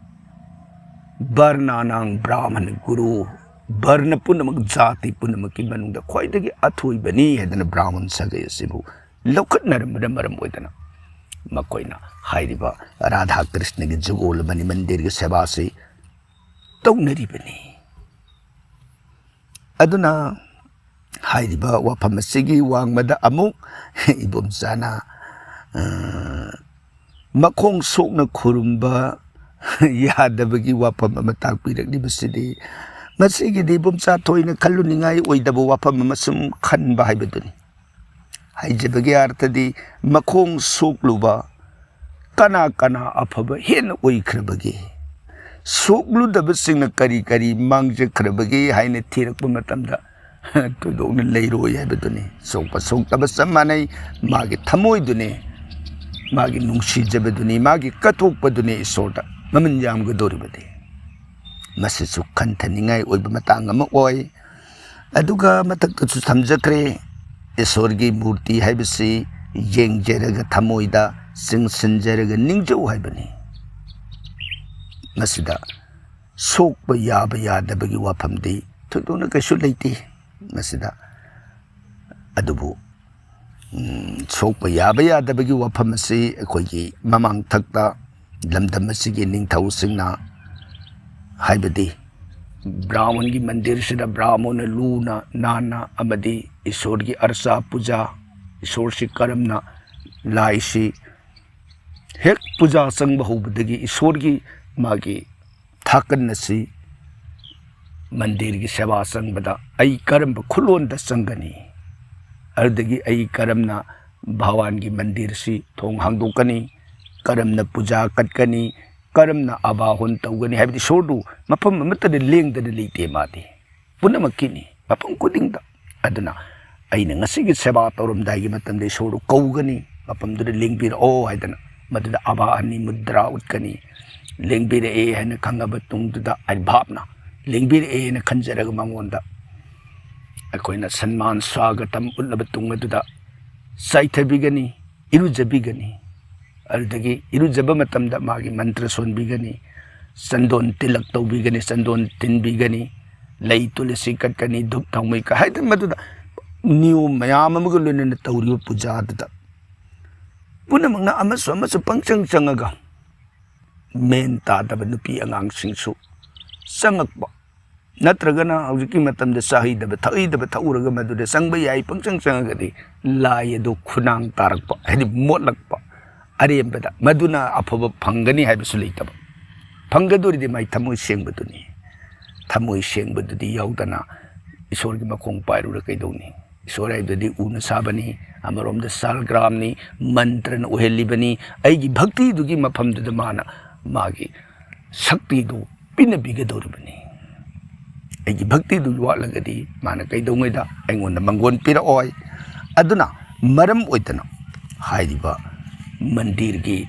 ꯕꯔꯅꯥꯅꯥꯡ ꯕ꯭ꯔꯥꯍꯃꯟ ꯒꯨꯔꯨ, ꯕꯔꯅ ꯄꯨꯝꯅꯃꯛ, ꯖꯥꯇꯤ ꯄꯨꯝꯅꯃꯛꯀꯤ ꯃꯅꯨꯡꯗ ꯈ꯭ꯋꯥꯏꯗꯒꯤ ꯑꯊꯣꯏꯕꯅꯤ ꯍꯥꯏꯗꯅ ꯕ꯭ꯔꯥꯍꯃꯟ ꯁꯥꯒꯩ ꯑꯁꯤꯕꯨ ꯂꯧꯈꯠꯅꯔꯝꯕꯅ ꯃꯔꯝ ꯑꯣꯏꯗꯅ ꯃꯈꯣꯏꯅ ꯍꯥꯏꯔꯤꯕ ꯔꯥꯙꯥ ꯀ꯭ꯔꯤꯁꯅꯒꯤ ꯖꯨꯒꯣꯜ ꯃꯅꯤ ꯃꯟꯗꯤꯔꯒꯤ ꯁꯦꯕꯥꯁꯤ ꯇꯧꯅꯔꯤꯕꯅꯤ꯫ ꯑꯗꯨꯅ ꯍꯥꯏꯔꯤꯕ ꯋꯥꯐꯝ ꯑꯁꯤꯒꯤ ꯋꯥꯡꯃꯗ ꯑꯃꯨꯛ ꯏꯕꯣꯝꯆꯥꯅ, ꯑ, ꯃꯈꯣꯡ ꯁꯣꯛꯅ ꯈꯨꯔꯨꯝꯕ ꯌꯥꯗꯕꯒꯤ ꯋꯥꯐꯝ ꯑꯃ ꯇꯥꯛꯄꯤꯔꯛꯂꯤꯕꯁꯤꯗꯤ, ꯃꯁꯤꯒꯤꯗꯤ ꯏꯕꯣꯝꯆꯥ ꯊꯣꯏꯅ ꯈꯜꯂꯨꯅꯤꯡꯉꯥꯏ ꯑꯣꯏꯗꯕ ꯋꯥꯐꯝ ꯑꯃ ꯁꯨꯝ ꯈꯟꯕ ꯍꯥꯏꯕꯗꯨꯅꯤ꯫ ꯍꯥꯏꯖꯕꯒꯤ ꯑꯥꯔꯊꯗꯤ, ꯃꯈꯣꯡ ꯁꯣꯛꯂꯨꯕ ꯀꯅꯥ ꯀꯅꯥ ꯑꯐꯕ ꯍꯦꯟꯅ ꯑꯣꯏꯈ꯭ꯔꯕꯒꯦ? ꯁꯣꯛꯂꯨꯗꯕꯁꯤꯡꯅ ꯀꯔꯤ ꯀꯔꯤ ꯃꯥꯡꯖꯈ꯭ꯔꯕꯒꯦ ꯍꯥꯏꯅ ꯊꯤꯔꯛꯄ ꯃꯇꯝꯗ ꯊꯣꯏꯗꯣꯛꯅ ꯂꯩꯔꯣꯏ ꯍꯥꯏꯕꯗꯨꯅꯤ꯫ ꯁꯣꯛꯄ ꯁꯣꯛꯇꯕ ꯆꯞ ꯃꯥꯟꯅꯩ꯫ ꯃꯥꯒꯤ ꯊꯃꯣꯏꯗꯨꯅꯤ, ꯃꯥꯒꯤ ꯅꯨꯡꯁꯤꯖꯕꯗꯨꯅꯤ, ꯃꯥꯒꯤ ꯀꯠꯊꯣꯛꯄꯗꯨꯅꯤ ꯏꯁꯣꯔꯗ ꯃꯃꯜ ꯌꯥꯝꯒꯗꯧꯔꯤꯕꯗꯤ꯫ ꯃꯁꯤꯁꯨ ꯈꯟꯊꯅꯤꯡꯉꯥꯏ ꯑꯣꯏꯕ ꯃꯇꯥꯡ ꯑꯃ ꯑꯣꯏ꯫ ꯑꯗꯨꯒ ꯃꯊꯛꯇꯁꯨ ꯊꯝꯖꯈ꯭ꯔꯦ, ꯏꯁꯣꯔꯒꯤ ꯃꯨꯔꯇꯤ ꯍꯥꯏꯕꯁꯤ ꯌꯦꯡꯖꯔꯒ ꯊꯃꯣꯏꯗ ꯆꯤꯡꯁꯤꯟꯖꯔꯒ ꯅꯤꯡꯖꯧ ꯍꯥꯏꯕꯅꯤ꯫ ꯃꯁꯤꯗ ꯁꯣꯛꯄ ꯌꯥꯕ ꯌꯥꯗꯕꯒꯤ ꯋꯥꯐꯝꯗꯤ ꯊꯣꯏꯗꯣꯛꯅ ꯀꯩꯁꯨ ꯂꯩꯇꯦ ꯃꯁꯤꯗ꯫ ꯑꯗꯨꯕꯨ ꯎꯝ, ꯁꯣꯛꯄ ꯌꯥꯕ ꯌꯥꯗꯕꯒꯤ ꯋꯥꯐꯝ ꯑꯁꯤ ꯑꯩꯈꯣꯏꯒꯤ ꯃꯃꯥꯡꯊꯛꯇ ꯂꯝꯗꯝ ꯑꯁꯤꯒꯤ ꯅꯤꯡꯊꯧꯁꯤꯡꯅ, ꯍꯥꯏꯕꯗꯤ ꯕ꯭ꯔꯥꯍꯃꯟꯒꯤ ꯃꯟꯗꯤꯔꯁꯤꯗ ꯕ꯭ꯔꯥꯍꯃꯟꯅ ꯂꯨꯅ ꯅꯥꯟꯅ ꯑꯃꯗꯤ ꯏꯁꯣꯔꯒꯤ ꯑꯔꯆꯥ ꯄꯨꯖꯥ, ꯏꯁꯣꯔꯁꯤ ꯀꯔꯝꯅ, ꯂꯥꯏꯁꯤ ꯍꯦꯛ ꯄꯨꯖꯥ ꯆꯪꯕ ꯍꯧꯕꯗꯒꯤ ꯏꯁꯣꯔꯒꯤ ꯃꯥꯒꯤ ꯊꯥꯀꯟ ꯑꯁꯤ ꯃꯟꯗꯤꯔꯒꯤ ꯁꯦꯕꯥ ꯆꯪꯕꯗ ꯑꯩ ꯀꯔꯝꯕ ꯈꯨꯠꯂꯣꯟꯗ ꯆꯪꯒꯅꯤ, ꯑꯗꯨꯗꯒꯤ ꯑꯩ ꯀꯔꯝꯅ ꯚꯒꯋꯥꯟꯒꯤ ꯃꯟꯗꯤꯔꯁꯤ ꯊꯣꯡ ꯍꯥꯡꯗꯣꯛꯀꯅꯤ, ꯀꯔꯝꯅ ꯄꯨꯖꯥ ꯀꯠꯀꯅꯤ, ꯀꯔꯝꯅ ꯑꯕꯥꯍꯣꯟ ꯇꯧꯒꯅꯤ ꯍꯥꯏꯕꯗꯤ ꯏꯁꯣꯔꯗꯨ ꯃꯐꯝ ꯑꯃꯠꯇꯗ ꯂꯦꯡꯗꯅ ꯂꯩꯇꯦ ꯃꯥꯗꯤ꯫ ꯄꯨꯝꯅꯃꯛꯀꯤꯅꯤ, ꯃꯐꯝ ꯈꯨꯗꯤꯡꯗ꯫ ꯑꯗꯨꯅ ꯑꯩꯅ ꯉꯁꯤꯒꯤ ꯁꯦꯕꯥ ꯇꯧꯔꯝꯗꯥꯏꯒꯤ ꯃꯇꯝꯗ ꯏꯁꯣꯔꯗꯨ ꯀꯧꯒꯅꯤ, ꯃꯐꯝꯗꯨꯗ ꯂꯦꯡꯕꯤꯔꯛꯑꯣ ꯍꯥꯏꯗꯅ꯫ ꯃꯗꯨꯗ ꯑꯕꯥꯍꯟꯅꯤ ꯃꯨꯗ꯭ꯔꯥ ꯎꯠꯀꯅꯤ꯫ ꯂꯦꯡꯕꯤꯔꯛꯑꯦ ꯍꯥꯏꯅ ꯈꯪꯉꯕ ꯇꯨꯡꯗꯨꯗ ꯑꯩ ꯚꯥꯞꯅ ꯂꯦꯡꯕꯤꯔꯛꯑꯦ ꯍꯥꯏꯅ ꯈꯟꯖꯔꯒ ꯃꯉꯣꯟꯗ ꯑꯩꯈꯣꯏꯅ ꯁꯟꯃꯥꯟ ꯁ꯭ꯋꯥꯒꯇꯝ ꯎꯠꯂꯕ ꯇꯨꯡ ꯑꯗꯨꯗ ꯆꯥꯏꯊꯕꯤꯒꯅꯤ, ꯏꯔꯨꯖꯕꯤꯒꯅꯤ꯫ ꯑꯗꯨꯗꯒꯤ ꯏꯔꯨꯖꯕ ꯃꯇꯝꯗ ꯃꯥꯒꯤ ꯃꯟꯇ꯭ꯔ ꯁꯣꯟꯕꯤꯒꯅꯤ, ꯆꯟꯗꯣꯟ ꯇꯤꯂꯛ ꯇꯧꯕꯤꯒꯅꯤ, ꯆꯟꯗꯣꯟ ꯊꯤꯟꯕꯤꯒꯅꯤ, ꯂꯩ ꯇꯨꯂꯁꯤ ꯀꯠꯀꯅꯤ, ꯙꯨꯞ ꯊꯥꯎꯃꯩ ꯀ-, ꯍꯥꯏꯗꯤ ꯃꯗꯨꯗ ꯅꯤꯌꯣꯝ ꯃꯌꯥꯝ ꯑꯃꯒ ꯂꯣꯏꯅꯅ ꯇꯧꯔꯤꯕ ꯄꯨꯖꯥꯗꯨꯗ ꯄꯨꯝꯅꯃꯛꯅ ꯑꯃꯁꯨ ꯑꯃꯁꯨ ꯄꯪꯆꯪ ꯆꯪꯉꯒ ꯃꯦꯟ ꯇꯥꯗꯕ ꯅꯨꯄꯤ ꯑꯉꯥꯡꯁꯤꯡꯁꯨ ꯆꯪꯉꯛꯄ, ꯅꯠꯇ꯭ꯔꯒꯅ ꯍꯧꯖꯤꯛꯀꯤ ꯃꯇꯝꯗ ꯆꯥꯍꯩꯗꯕ ꯊꯛꯍꯩꯗꯕ ꯊꯛꯎꯔꯒ ꯃꯗꯨꯗ ꯆꯪꯕ ꯌꯥꯏ ꯄꯪꯆꯪ ꯆꯪꯉꯒꯗꯤ ꯂꯥꯏ ꯑꯗꯨ ꯈꯨꯅꯥꯡ ꯇꯥꯔꯛꯄ, ꯍꯥꯏꯗꯤ ꯃꯣꯠꯂꯛꯄ, ꯑꯔꯦꯝꯕꯗ꯫ ꯃꯗꯨꯅ ꯑꯐꯕ ꯐꯪꯒꯅꯤ ꯍꯥꯏꯕꯁꯨ ꯂꯩꯇꯕ꯫ ꯐꯪꯒꯗꯣꯔꯤꯗꯤ ꯃꯥꯏ ꯊꯃꯣꯏ ꯁꯦꯡꯕꯗꯨꯅꯤ꯫ ꯊꯃꯣꯏ ꯁꯦꯡꯕꯗꯨꯗꯤ ꯌꯥꯎꯗꯅ ꯏꯁꯣꯔꯒꯤ ꯃꯈꯣꯡ ꯄꯥꯏꯔꯨꯔ ꯀꯩꯗꯧꯅꯤ? ꯏꯁꯣꯔ ꯍꯥꯏꯕꯗꯨꯗꯤ ꯎꯅ ꯁꯥꯕꯅꯤ, ꯑꯃꯔꯣꯝꯗ ꯁꯥꯜꯒ꯭ꯔꯥꯝꯅꯤ, ꯃꯟꯇ꯭ꯔꯅ ꯑꯣꯏꯍꯜꯂꯤꯕꯅꯤ꯫ ꯑꯩꯒꯤ ꯚꯛꯇꯤꯗꯨꯒꯤ ꯃꯐꯝꯗꯨꯗ ꯃꯥꯅ ꯃꯥꯒꯤ ꯁꯛꯇꯤꯗꯨ ꯄꯤꯅꯕꯤꯒꯗꯧꯔꯤꯕꯅꯤ꯫ ꯑꯩꯒꯤ ꯚꯛꯇꯤꯗꯨ ꯋꯥꯠꯂꯒꯗꯤ ꯃꯥꯅ ꯀꯩꯗꯧꯉꯩꯗ ꯑꯩꯉꯣꯟꯗ ꯃꯪꯒꯣꯟ ꯄꯤꯔꯛꯑꯣꯏ꯫ ꯑꯗꯨꯅ ꯃꯔꯝ ꯑꯣꯏꯗꯅ ꯍꯥꯏꯔꯤꯕ ꯃꯟꯗꯤꯔꯒꯤ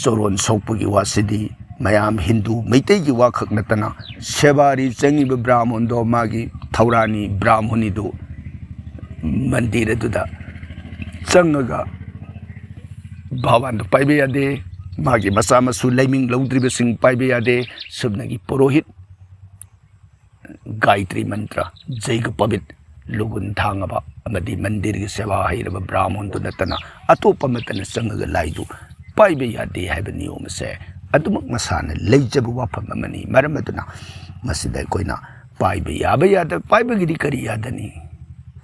ꯆꯣꯔꯣꯟ ꯁꯣꯛꯄꯒꯤ ꯋꯥꯁꯤꯗꯤ ꯃꯌꯥꯝ ꯍꯤꯟꯗꯨ ꯃꯩꯇꯩꯒꯤ ꯋꯥꯈꯛ ꯅꯠꯇꯅ ꯁꯦꯕꯥꯔꯤ ꯆꯪꯉꯤꯕ ꯕ꯭ꯔꯥꯍꯃꯣꯟꯗꯣ, ꯃꯥꯒꯤ ꯊꯧꯔꯥꯅꯤ ꯕ꯭ꯔꯥꯍꯃꯣꯅꯤꯗꯨ ꯃꯟꯗꯤꯔ ꯑꯗꯨꯗ ꯆꯪꯉꯒ ꯚꯒꯋꯥꯟꯗꯨ ꯄꯥꯏꯕ ꯌꯥꯗꯦ꯫ ꯃꯥꯒꯤ ꯃꯆꯥ ꯃꯁꯨ ꯂꯩꯃꯤꯡ ꯂꯧꯗ꯭ꯔꯤꯕꯁꯤꯡ ꯄꯥꯏꯕ ꯌꯥꯗꯦ꯫ ꯁꯨꯞꯅꯒꯤ ꯄꯨꯔꯣꯍꯤꯠ ꯒꯥꯌꯇ꯭ꯔꯤ ꯃꯟꯇ꯭ꯔ, ꯖꯩꯒ ꯄꯕꯤꯠ ꯂꯨꯒꯨꯟ ꯊꯥꯡꯉꯕ ꯑꯃꯗꯤ ꯃꯟꯗꯤꯔꯒꯤ ꯁꯦꯕꯥ ꯍꯩꯔꯕ ꯕ꯭ꯔꯥꯍꯃꯣꯟꯗꯨ ꯅꯠꯇꯅ ꯑꯇꯣꯞꯄ ꯑꯃꯠꯇꯅ ꯆꯪꯉꯒ ꯂꯥꯏꯗꯨ ꯄꯥꯏꯕ ꯌꯥꯗꯦ ꯍꯥꯏꯕ ꯅꯤꯌꯣꯝ ꯑꯁꯦ ꯑꯗꯨꯃꯛ ꯃꯁꯥꯅ ꯂꯩꯖꯕ ꯋꯥꯐꯝ ꯑꯃꯅꯤ꯫ ꯃꯔꯝ ꯑꯗꯨꯅ ꯃꯁꯤꯗ ꯑꯩꯈꯣꯏꯅ ꯄꯥꯏꯕ ꯌꯥꯕ ꯌꯥꯗꯕ, ꯄꯥꯏꯕꯒꯤꯗꯤ ꯀꯔꯤ ꯌꯥꯗꯅꯤ?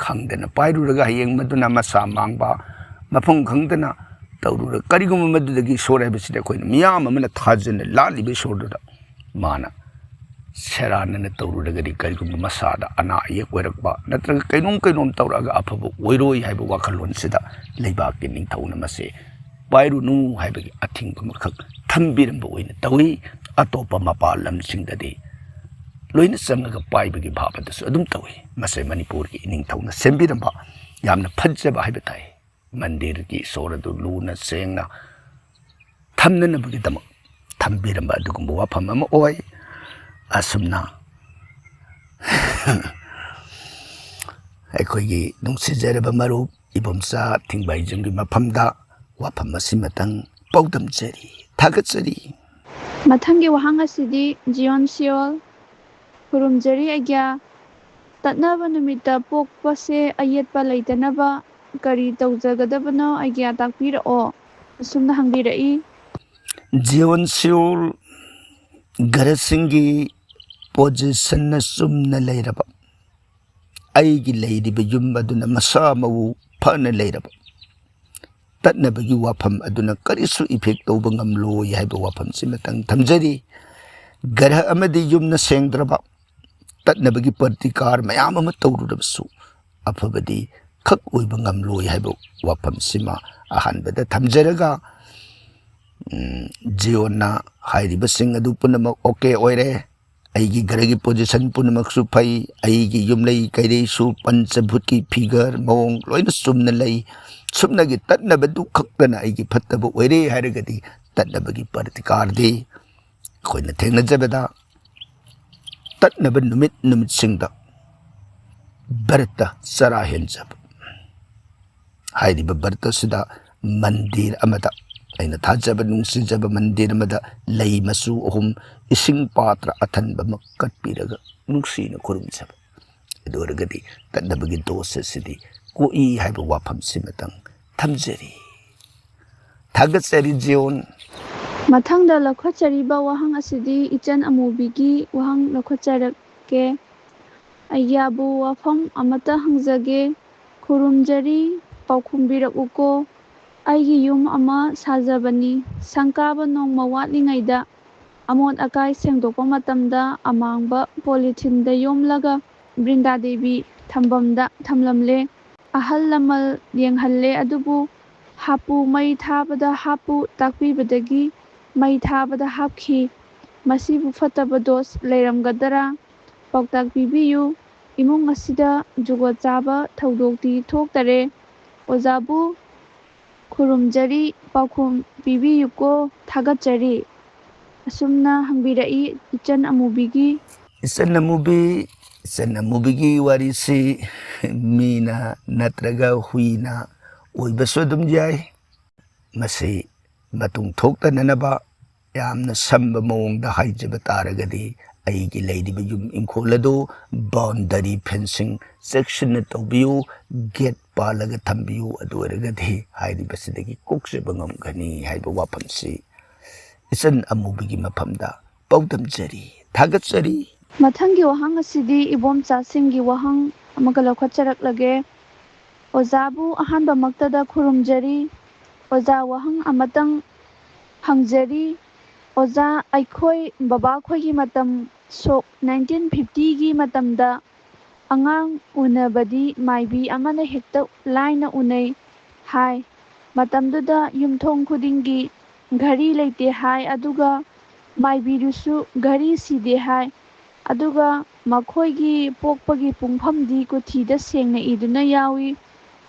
ꯈꯪꯗꯅ ꯄꯥꯏꯔꯨꯔꯒ ꯍꯌꯦꯡ ꯃꯗꯨꯅ ꯃꯁꯥ ꯃꯥꯡꯕ, ꯃꯐꯝ ꯈꯪꯗꯅ ꯇꯧꯔꯨꯔꯒ, ꯀꯔꯤꯒꯨꯝꯕ ꯃꯗꯨꯗꯒꯤ ꯏꯁꯣꯔ ꯍꯥꯏꯕꯁꯤꯗꯤ ꯑꯩꯈꯣꯏꯅ ꯃꯤꯌꯥꯝ ꯑꯃꯅ ꯊꯥꯖꯅ ꯂꯥꯠꯂꯤꯕ ꯏꯁꯣꯔꯗꯨꯗ ꯃꯥꯅ ꯁꯦꯔꯥꯟꯅꯅ ꯇꯧꯔꯨꯔꯒꯗꯤ ꯀꯔꯤꯒꯨꯝꯕ ꯃꯁꯥꯗ ꯑꯅꯥ ꯑꯌꯦꯛ ꯑꯣꯏꯔꯛꯄ ꯅꯠꯇ꯭ꯔꯒ ꯀꯩꯅꯣꯝ ꯀꯩꯅꯣꯝ ꯇꯧꯔꯛꯑꯒ ꯑꯐꯕ ꯑꯣꯏꯔꯣꯏ ꯍꯥꯏꯕ ꯋꯥꯈꯜꯂꯣꯟꯁꯤꯗ ꯂꯩꯕꯥꯛꯀꯤ ꯅꯤꯡꯊꯧꯅ ꯃꯁꯤ ꯄꯥꯏꯔꯨꯅꯨ ꯍꯥꯏꯕꯒꯤ ꯑꯊꯤꯡꯕ ꯑꯃꯈꯛ ꯊꯝꯕꯤꯔꯝꯕ ꯑꯣꯏꯅ ꯇꯧꯏ꯫ ꯑꯇꯣꯞꯄ ꯃꯄꯥꯟ ꯂꯝꯁꯤꯡꯗꯗꯤ ꯂꯣꯏꯅ ꯆꯪꯉꯒ ꯄꯥꯏꯕꯒꯤ ꯚꯥꯕ ꯑꯗꯨꯁꯨ ꯑꯗꯨꯝ ꯇꯧꯏ꯫ ꯃꯁꯤ ꯃꯅꯤꯄꯨꯔꯒꯤ ꯏꯅꯤꯡꯊꯧꯅ ꯁꯦꯝꯕꯤꯔꯝꯕ ꯌꯥꯝꯅ ꯐꯖꯕ ꯍꯥꯏꯕ ꯇꯥꯏ꯫ ꯃꯟꯗꯤꯔꯒꯤ ꯏꯁꯣꯔ ꯑꯗꯨ ꯂꯨꯅ ꯁꯦꯡꯅ ꯊꯝꯅꯅꯕꯒꯤꯗꯃꯛ ꯊꯝꯕꯤꯔꯝꯕ ꯑꯗꯨꯒꯨꯝꯕ ꯋꯥꯐꯝ ꯑꯃ ꯑꯣꯏ꯫ ꯑꯁꯨꯝꯅ ꯑꯩꯈꯣꯏꯒꯤ ꯅꯨꯡꯁꯤꯖꯔꯕ ꯃꯔꯨꯞ ꯏꯕꯣꯝꯆꯥ ꯊꯤꯡꯕꯥꯏꯖꯝꯒꯤ ꯃꯐꯝꯗ ꯋꯥꯐꯝ ꯑꯁꯤꯃꯇꯪ ꯄꯥꯎꯗꯝꯖꯔꯤ, ꯊꯥꯒꯠꯆꯔꯤ꯫ ꯃꯊꯪꯒꯤ ꯋꯥꯍꯪ ꯑꯁꯤꯗꯤ ꯖꯤꯌꯣꯟ ꯁꯤꯌꯣꯜ, ꯈꯨꯔꯨꯝꯖꯔꯤ ꯑꯩꯒ꯭ꯌꯥ꯫ ꯇꯠꯅꯕ ꯅꯨꯃꯤꯠꯇ ꯄꯣꯛꯄꯁꯦ ꯑꯌꯦꯠꯄ ꯂꯩꯇꯅꯕ ꯀꯔꯤ ꯇꯧꯖꯒꯗꯕꯅꯣ ꯑꯩꯒ꯭ꯌꯥ ꯇꯥꯛꯄꯤꯔꯛꯑꯣ꯫ ꯑꯁꯨꯝꯅ ꯍꯪꯕꯤꯔꯛꯏ꯫ ꯖꯤꯌꯣꯟ ꯁꯤꯌꯣꯜ, ꯒ꯭ꯔꯍꯁꯤꯡꯒꯤ ꯄꯣꯖꯤꯁꯟꯅ ꯆꯨꯝꯅ ꯂꯩꯔꯕ, ꯑꯩꯒꯤ ꯂꯩꯔꯤꯕ ꯌꯨꯝ ꯑꯗꯨꯅ ꯃꯁꯥ ꯃꯎ ꯐꯅ ꯂꯩꯔꯕ, ꯇꯠꯅꯕꯒꯤ ꯋꯥꯐꯝ ꯑꯗꯨꯅ ꯀꯔꯤꯁꯨ ꯏꯐꯦꯛ ꯇꯧꯕ ꯉꯝꯂꯣꯏ ꯍꯥꯏꯕ ꯋꯥꯐꯝꯁꯤꯃꯇꯪ ꯊꯝꯖꯔꯤ꯫ ꯒ꯭ꯔꯍ ꯑꯃꯗꯤ ꯌꯨꯝꯅ ꯁꯦꯡꯗ꯭ꯔꯕ, ꯇꯠꯅꯕꯒꯤ ꯄ꯭ꯔꯇꯤꯀꯥꯔ ꯃꯌꯥꯝ ꯑꯃ ꯇꯧꯔꯨꯔꯕꯁꯨ ꯑꯐꯕꯗꯤ ꯈꯛ ꯑꯣꯏꯕ ꯉꯝꯂꯣꯏ ꯍꯥꯏꯕ ꯋꯥꯐꯝꯁꯤꯃ ꯑꯍꯥꯟꯕꯗ ꯊꯝꯖꯔꯒ, ꯎꯝ, ꯖꯤꯌꯣꯟꯅ ꯍꯥꯏꯔꯤꯕꯁꯤꯡ ꯑꯗꯨ ꯄꯨꯝꯅꯃꯛ ꯑꯣꯀꯦ ꯑꯣꯏꯔꯦ꯫ ꯑꯩꯒꯤ ꯒ꯭ꯔꯍꯒꯤ ꯄꯣꯖꯤꯁꯟ ꯄꯨꯝꯅꯃꯛꯁꯨ ꯐꯩ, ꯑꯩꯒꯤ ꯌꯨꯝꯂꯩ ꯀꯩꯔꯩꯁꯨ ꯄꯟꯆꯚꯨꯠꯀꯤ ꯐꯤꯒꯔ ꯃꯑꯣꯡ ꯂꯣꯏꯅ ꯆꯨꯝꯅ ꯂꯩ꯫ ꯁꯨꯞꯅꯒꯤ ꯇꯠꯅꯕꯗꯨ ꯈꯛꯇꯅ ꯑꯩꯒꯤ ꯐꯠꯇꯕ ꯑꯣꯏꯔꯦ ꯍꯥꯏꯔꯒꯗꯤ ꯇꯠꯅꯕꯒꯤ ꯄ꯭ꯔꯇꯤꯀꯥꯔꯗꯤ ꯑꯩꯈꯣꯏꯅ ꯊꯦꯡꯅꯖꯕꯗ ꯇꯠꯅꯕ ꯅꯨꯃꯤꯠ ꯅꯨꯃꯤꯠꯁꯤꯡꯗ ꯕ꯭ꯔꯇ ꯆꯔꯥ ꯍꯦꯟꯖꯕ꯫ ꯍꯥꯏꯔꯤꯕ ꯕ꯭ꯔꯇꯁꯤꯗ ꯃꯟꯗꯤꯔ ꯑꯃꯗ, ꯑꯩꯅ ꯊꯥꯖꯕ ꯅꯨꯡꯁꯤꯖꯕ ꯃꯟꯗꯤꯔ ꯑꯃꯗ ꯂꯩ ꯃꯆꯨ ꯑꯍꯨꯝ, ꯏꯁꯤꯡ ꯄꯥꯇ꯭ꯔ ꯑꯊꯟꯕ ꯑꯃ ꯀꯠꯄꯤꯔꯒ ꯅꯨꯡꯁꯤꯅ ꯈꯨꯔꯨꯝꯖꯕ꯫ ꯑꯗꯨ ꯑꯣꯏꯔꯒꯗꯤ ꯇꯠꯅꯕꯒꯤ ꯗꯣꯁ ꯑꯁꯤꯗꯤ ꯀꯣꯛꯏ ꯍꯥꯏꯕ ꯋꯥꯐꯝꯁꯤꯃꯇꯪ ꯊꯝꯖꯔꯤ꯫ ꯊꯥꯒꯠꯆꯔꯤ ꯖꯤꯌꯣꯟ꯫ ꯃꯊꯪꯗ ꯂꯧꯈꯠꯆꯔꯤꯕ ꯋꯥꯍꯪ ꯑꯁꯤꯗꯤ ꯏꯆꯟ ꯑꯃꯨꯕꯤꯒꯤ ꯋꯥꯍꯪ ꯂꯧꯈꯠꯆꯔꯛꯀꯦ꯫ ꯑꯩꯌꯥꯕꯨ ꯋꯥꯐꯝ ꯑꯃꯠꯇ ꯍꯪꯖꯒꯦ꯫ ꯈꯨꯔꯨꯝꯖꯔꯤ, ꯄꯥꯎꯈꯨꯝꯕꯤꯔꯛꯎꯀꯣ꯫ ꯑꯩꯒꯤ ꯌꯨꯝ ꯑꯃ ꯁꯥꯖꯕꯅꯤ꯫ ꯁꯪꯀꯥꯕ ꯅꯣꯡꯃ ꯋꯥꯠꯂꯤꯉꯩꯗ ꯑꯃꯣꯠ ꯑꯀꯥꯏ ꯁꯦꯡꯗꯣꯛꯄ ꯃꯇꯝꯗ ꯑꯃꯥꯡꯕ ꯄꯣꯂꯤꯊꯤꯟꯗ ꯌꯣꯝꯂꯒ ꯕ꯭ꯔꯤꯟꯗꯥ ꯗꯦꯕꯤ ꯊꯝꯐꯝꯗ ꯊꯝꯂꯝꯂꯦ꯫ ꯑꯍꯜ ꯂꯃꯟ ꯌꯦꯡꯍꯜꯂꯦ, ꯑꯗꯨꯕꯨ ꯍꯥꯞꯄꯨ, ꯃꯩ ꯊꯥꯕꯗ ꯍꯥꯞꯄꯨ ꯇꯥꯛꯄꯤꯕꯗꯒꯤ ꯃꯩ ꯊꯥꯕꯗ ꯍꯥꯞꯈꯤ꯫ ꯃꯁꯤꯕꯨ ꯐꯠꯇꯕ ꯗꯣꯁ ꯂꯩꯔꯝꯒꯗꯔꯥ? ꯄꯥꯎꯇꯥꯛ ꯄꯤꯕꯤꯌꯨ꯫ ꯏꯃꯨꯡ ꯑꯁꯤꯗ ꯖꯨꯒꯣꯠ ꯆꯥꯕ ꯊꯧꯗꯣꯛꯇꯤ ꯊꯣꯛꯇꯔꯦ꯫ ꯑꯣꯖꯥꯕꯨ ꯈꯨꯔꯨꯝꯖꯔꯤ, ꯄꯥꯎꯈꯨꯝ ꯄꯤꯕꯤꯌꯨꯀꯣ, ꯊꯥꯒꯠꯆꯔꯤ꯫ ꯑꯁꯨꯝꯅ ꯍꯪꯕꯤꯔꯛꯏ ꯏꯆꯟ ꯑꯃꯨꯕꯤꯒꯤ꯫ ꯏꯆꯟ ꯑꯃꯨꯕꯤ, ꯏꯆꯟ ꯑꯃꯨꯕꯤꯒꯤ ꯋꯥꯔꯤꯁꯤ ꯃꯤꯅ ꯅꯠꯇ꯭ꯔꯒ ꯍꯨꯏꯅ ꯑꯣꯏꯕꯁꯨ ꯑꯗꯨꯝ ꯌꯥꯏ꯫ ꯃꯁꯤ ꯃꯇꯨꯡ ꯊꯣꯛꯇꯅꯅꯕ ꯌꯥꯝꯅ ꯁꯝꯕ ꯃꯑꯣꯡꯗ ꯍꯥꯏꯖꯕ ꯇꯥꯔꯒꯗꯤ, ꯑꯩꯒꯤ ꯂꯩꯔꯤꯕ ꯌꯨꯝ ꯏꯪꯈꯣꯜ ꯑꯗꯨ ꯕꯥꯎꯟꯗꯔꯤ ꯐꯦꯟꯁꯤꯡ ꯆꯦꯛꯁꯤꯟꯅ ꯇꯧꯕꯤꯌꯨ, ꯒꯦꯠ ꯄꯥꯜꯂꯒ ꯊꯝꯕꯤꯌꯨ꯫ ꯑꯗꯨ ꯑꯣꯏꯔꯒꯗꯤ ꯍꯥꯏꯔꯤꯕꯁꯤꯗꯒꯤ ꯀꯣꯛꯆꯕ ꯉꯝꯒꯅꯤ ꯍꯥꯏꯕ ꯋꯥꯐꯝꯁꯤ ꯏꯆꯟ ꯑꯃꯨꯕꯤꯒꯤ ꯃꯐꯝꯗ ꯄꯥꯎꯗꯝꯖꯔꯤ, ꯊꯥꯒꯠꯆꯔꯤ꯫ ꯃꯊꯪꯒꯤ ꯋꯥꯍꯪ ꯑꯁꯤꯗꯤ ꯏꯕꯣꯝꯆꯥꯁꯤꯡꯒꯤ ꯋꯥꯍꯪ ꯑꯃꯒ ꯂꯧꯈꯠꯆꯔꯛꯂꯒꯦ꯫ ꯑꯣꯖꯥꯕꯨ ꯑꯍꯥꯟꯕꯃꯛꯇꯗ ꯈꯨꯔꯨꯝꯖꯔꯤ꯫ ꯑꯣꯖꯥ, ꯋꯥꯍꯪ ꯑꯃꯇꯪ ꯍꯪꯖꯔꯤ꯫ ꯑꯣꯖꯥ, ꯑꯩꯈꯣꯏ ꯕꯕꯥꯈꯣꯏꯒꯤ ꯃꯇꯝ, ꯁꯣꯛ ꯅꯥꯏꯟꯇꯤꯟ ꯐꯤꯐꯇꯤꯒꯤ ꯃꯇꯝꯗ ꯑꯉꯥꯡ ꯎꯅꯕꯗꯤ ꯃꯥꯏꯕꯤ ꯑꯃꯅ ꯍꯦꯛꯇ ꯂꯥꯏꯅ ꯎꯅꯩ ꯍꯥꯏ꯫ ꯃꯇꯝꯗꯨꯗ ꯌꯨꯝꯊꯣꯡ ꯈꯨꯗꯤꯡꯒꯤ ꯘꯔꯤ ꯂꯩꯇꯦ ꯍꯥꯏ, ꯑꯗꯨꯒ ꯃꯥꯏꯕꯤꯗꯨꯁꯨ ꯘꯔꯤ ꯁꯤꯗꯦ ꯍꯥꯏ꯫ ꯑꯗꯨꯒ ꯃꯈꯣꯏꯒꯤ ꯄꯣꯛꯄꯒꯤ ꯄꯨꯡꯐꯝꯗꯤ ꯀꯨꯊꯤꯗ ꯁꯦꯡꯅ ꯏꯗꯨꯅ ꯌꯥꯎꯏ꯫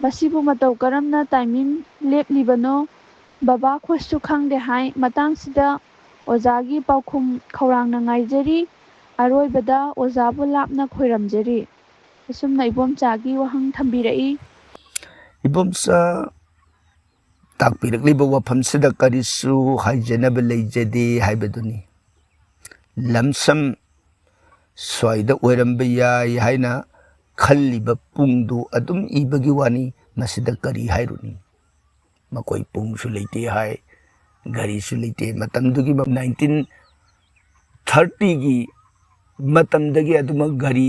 ꯃꯁꯤꯕꯨ ꯃꯇꯧ ꯀꯔꯝꯅ ꯇꯥꯏꯃꯤꯡ ꯂꯦꯞꯂꯤꯕꯅꯣ? ꯕꯕꯥ ꯈꯣꯏꯁꯨ ꯈꯪꯗꯦ ꯍꯥꯏ꯫ ꯃꯇꯥꯡꯁꯤꯗ ꯑꯣꯖꯥꯒꯤ ꯄꯥꯎꯈꯨꯝ ꯈꯧꯔꯥꯡꯅ ꯉꯥꯏꯖꯔꯤ꯫ ꯑꯔꯣꯏꯕꯗ ꯑꯣꯖꯥꯕꯨ ꯂꯥꯞꯅ ꯈꯣꯏꯔꯝꯖꯔꯤ꯫ ꯑꯁꯨꯝꯅ ꯏꯕꯣꯝꯆꯥꯒꯤ ꯋꯥꯍꯪ ꯊꯝꯕꯤꯔꯛꯏ꯫ ꯏꯕꯣꯝꯆꯥ, ꯇꯥꯛꯄꯤꯔꯛꯂꯤꯕ ꯋꯥꯐꯝꯁꯤꯗ ꯀꯔꯤꯁꯨ ꯍꯥꯏꯖꯅꯕ ꯂꯩꯖꯗꯦ ꯍꯥꯏꯕꯗꯨꯅꯤ꯫ ꯂꯝꯁꯝ ꯁ꯭ꯋꯥꯏꯗ ꯑꯣꯏꯔꯝꯕ ꯌꯥꯏ ꯍꯥꯏꯅ ꯈꯜꯂꯤꯕ ꯄꯨꯡꯗꯨ ꯑꯗꯨꯝ ꯏꯕꯒꯤ ꯋꯥꯅꯤ꯫ ꯃꯁꯤꯗ ꯀꯔꯤ ꯍꯥꯏꯔꯨꯅꯤ? ꯃꯈꯣꯏ ꯄꯨꯡꯁꯨ ꯂꯩꯇꯦ ꯍꯥꯏ, ꯒꯥꯔꯤꯁꯨ ꯂꯩꯇꯦ꯫ ꯃꯇꯝꯗꯨꯒꯤ ꯅꯥꯏꯟꯇꯤꯟ ꯊꯥꯔꯇꯤꯒꯤ ꯃꯇꯝꯗꯒꯤ ꯑꯗꯨꯃꯛ ꯒꯥꯔꯤ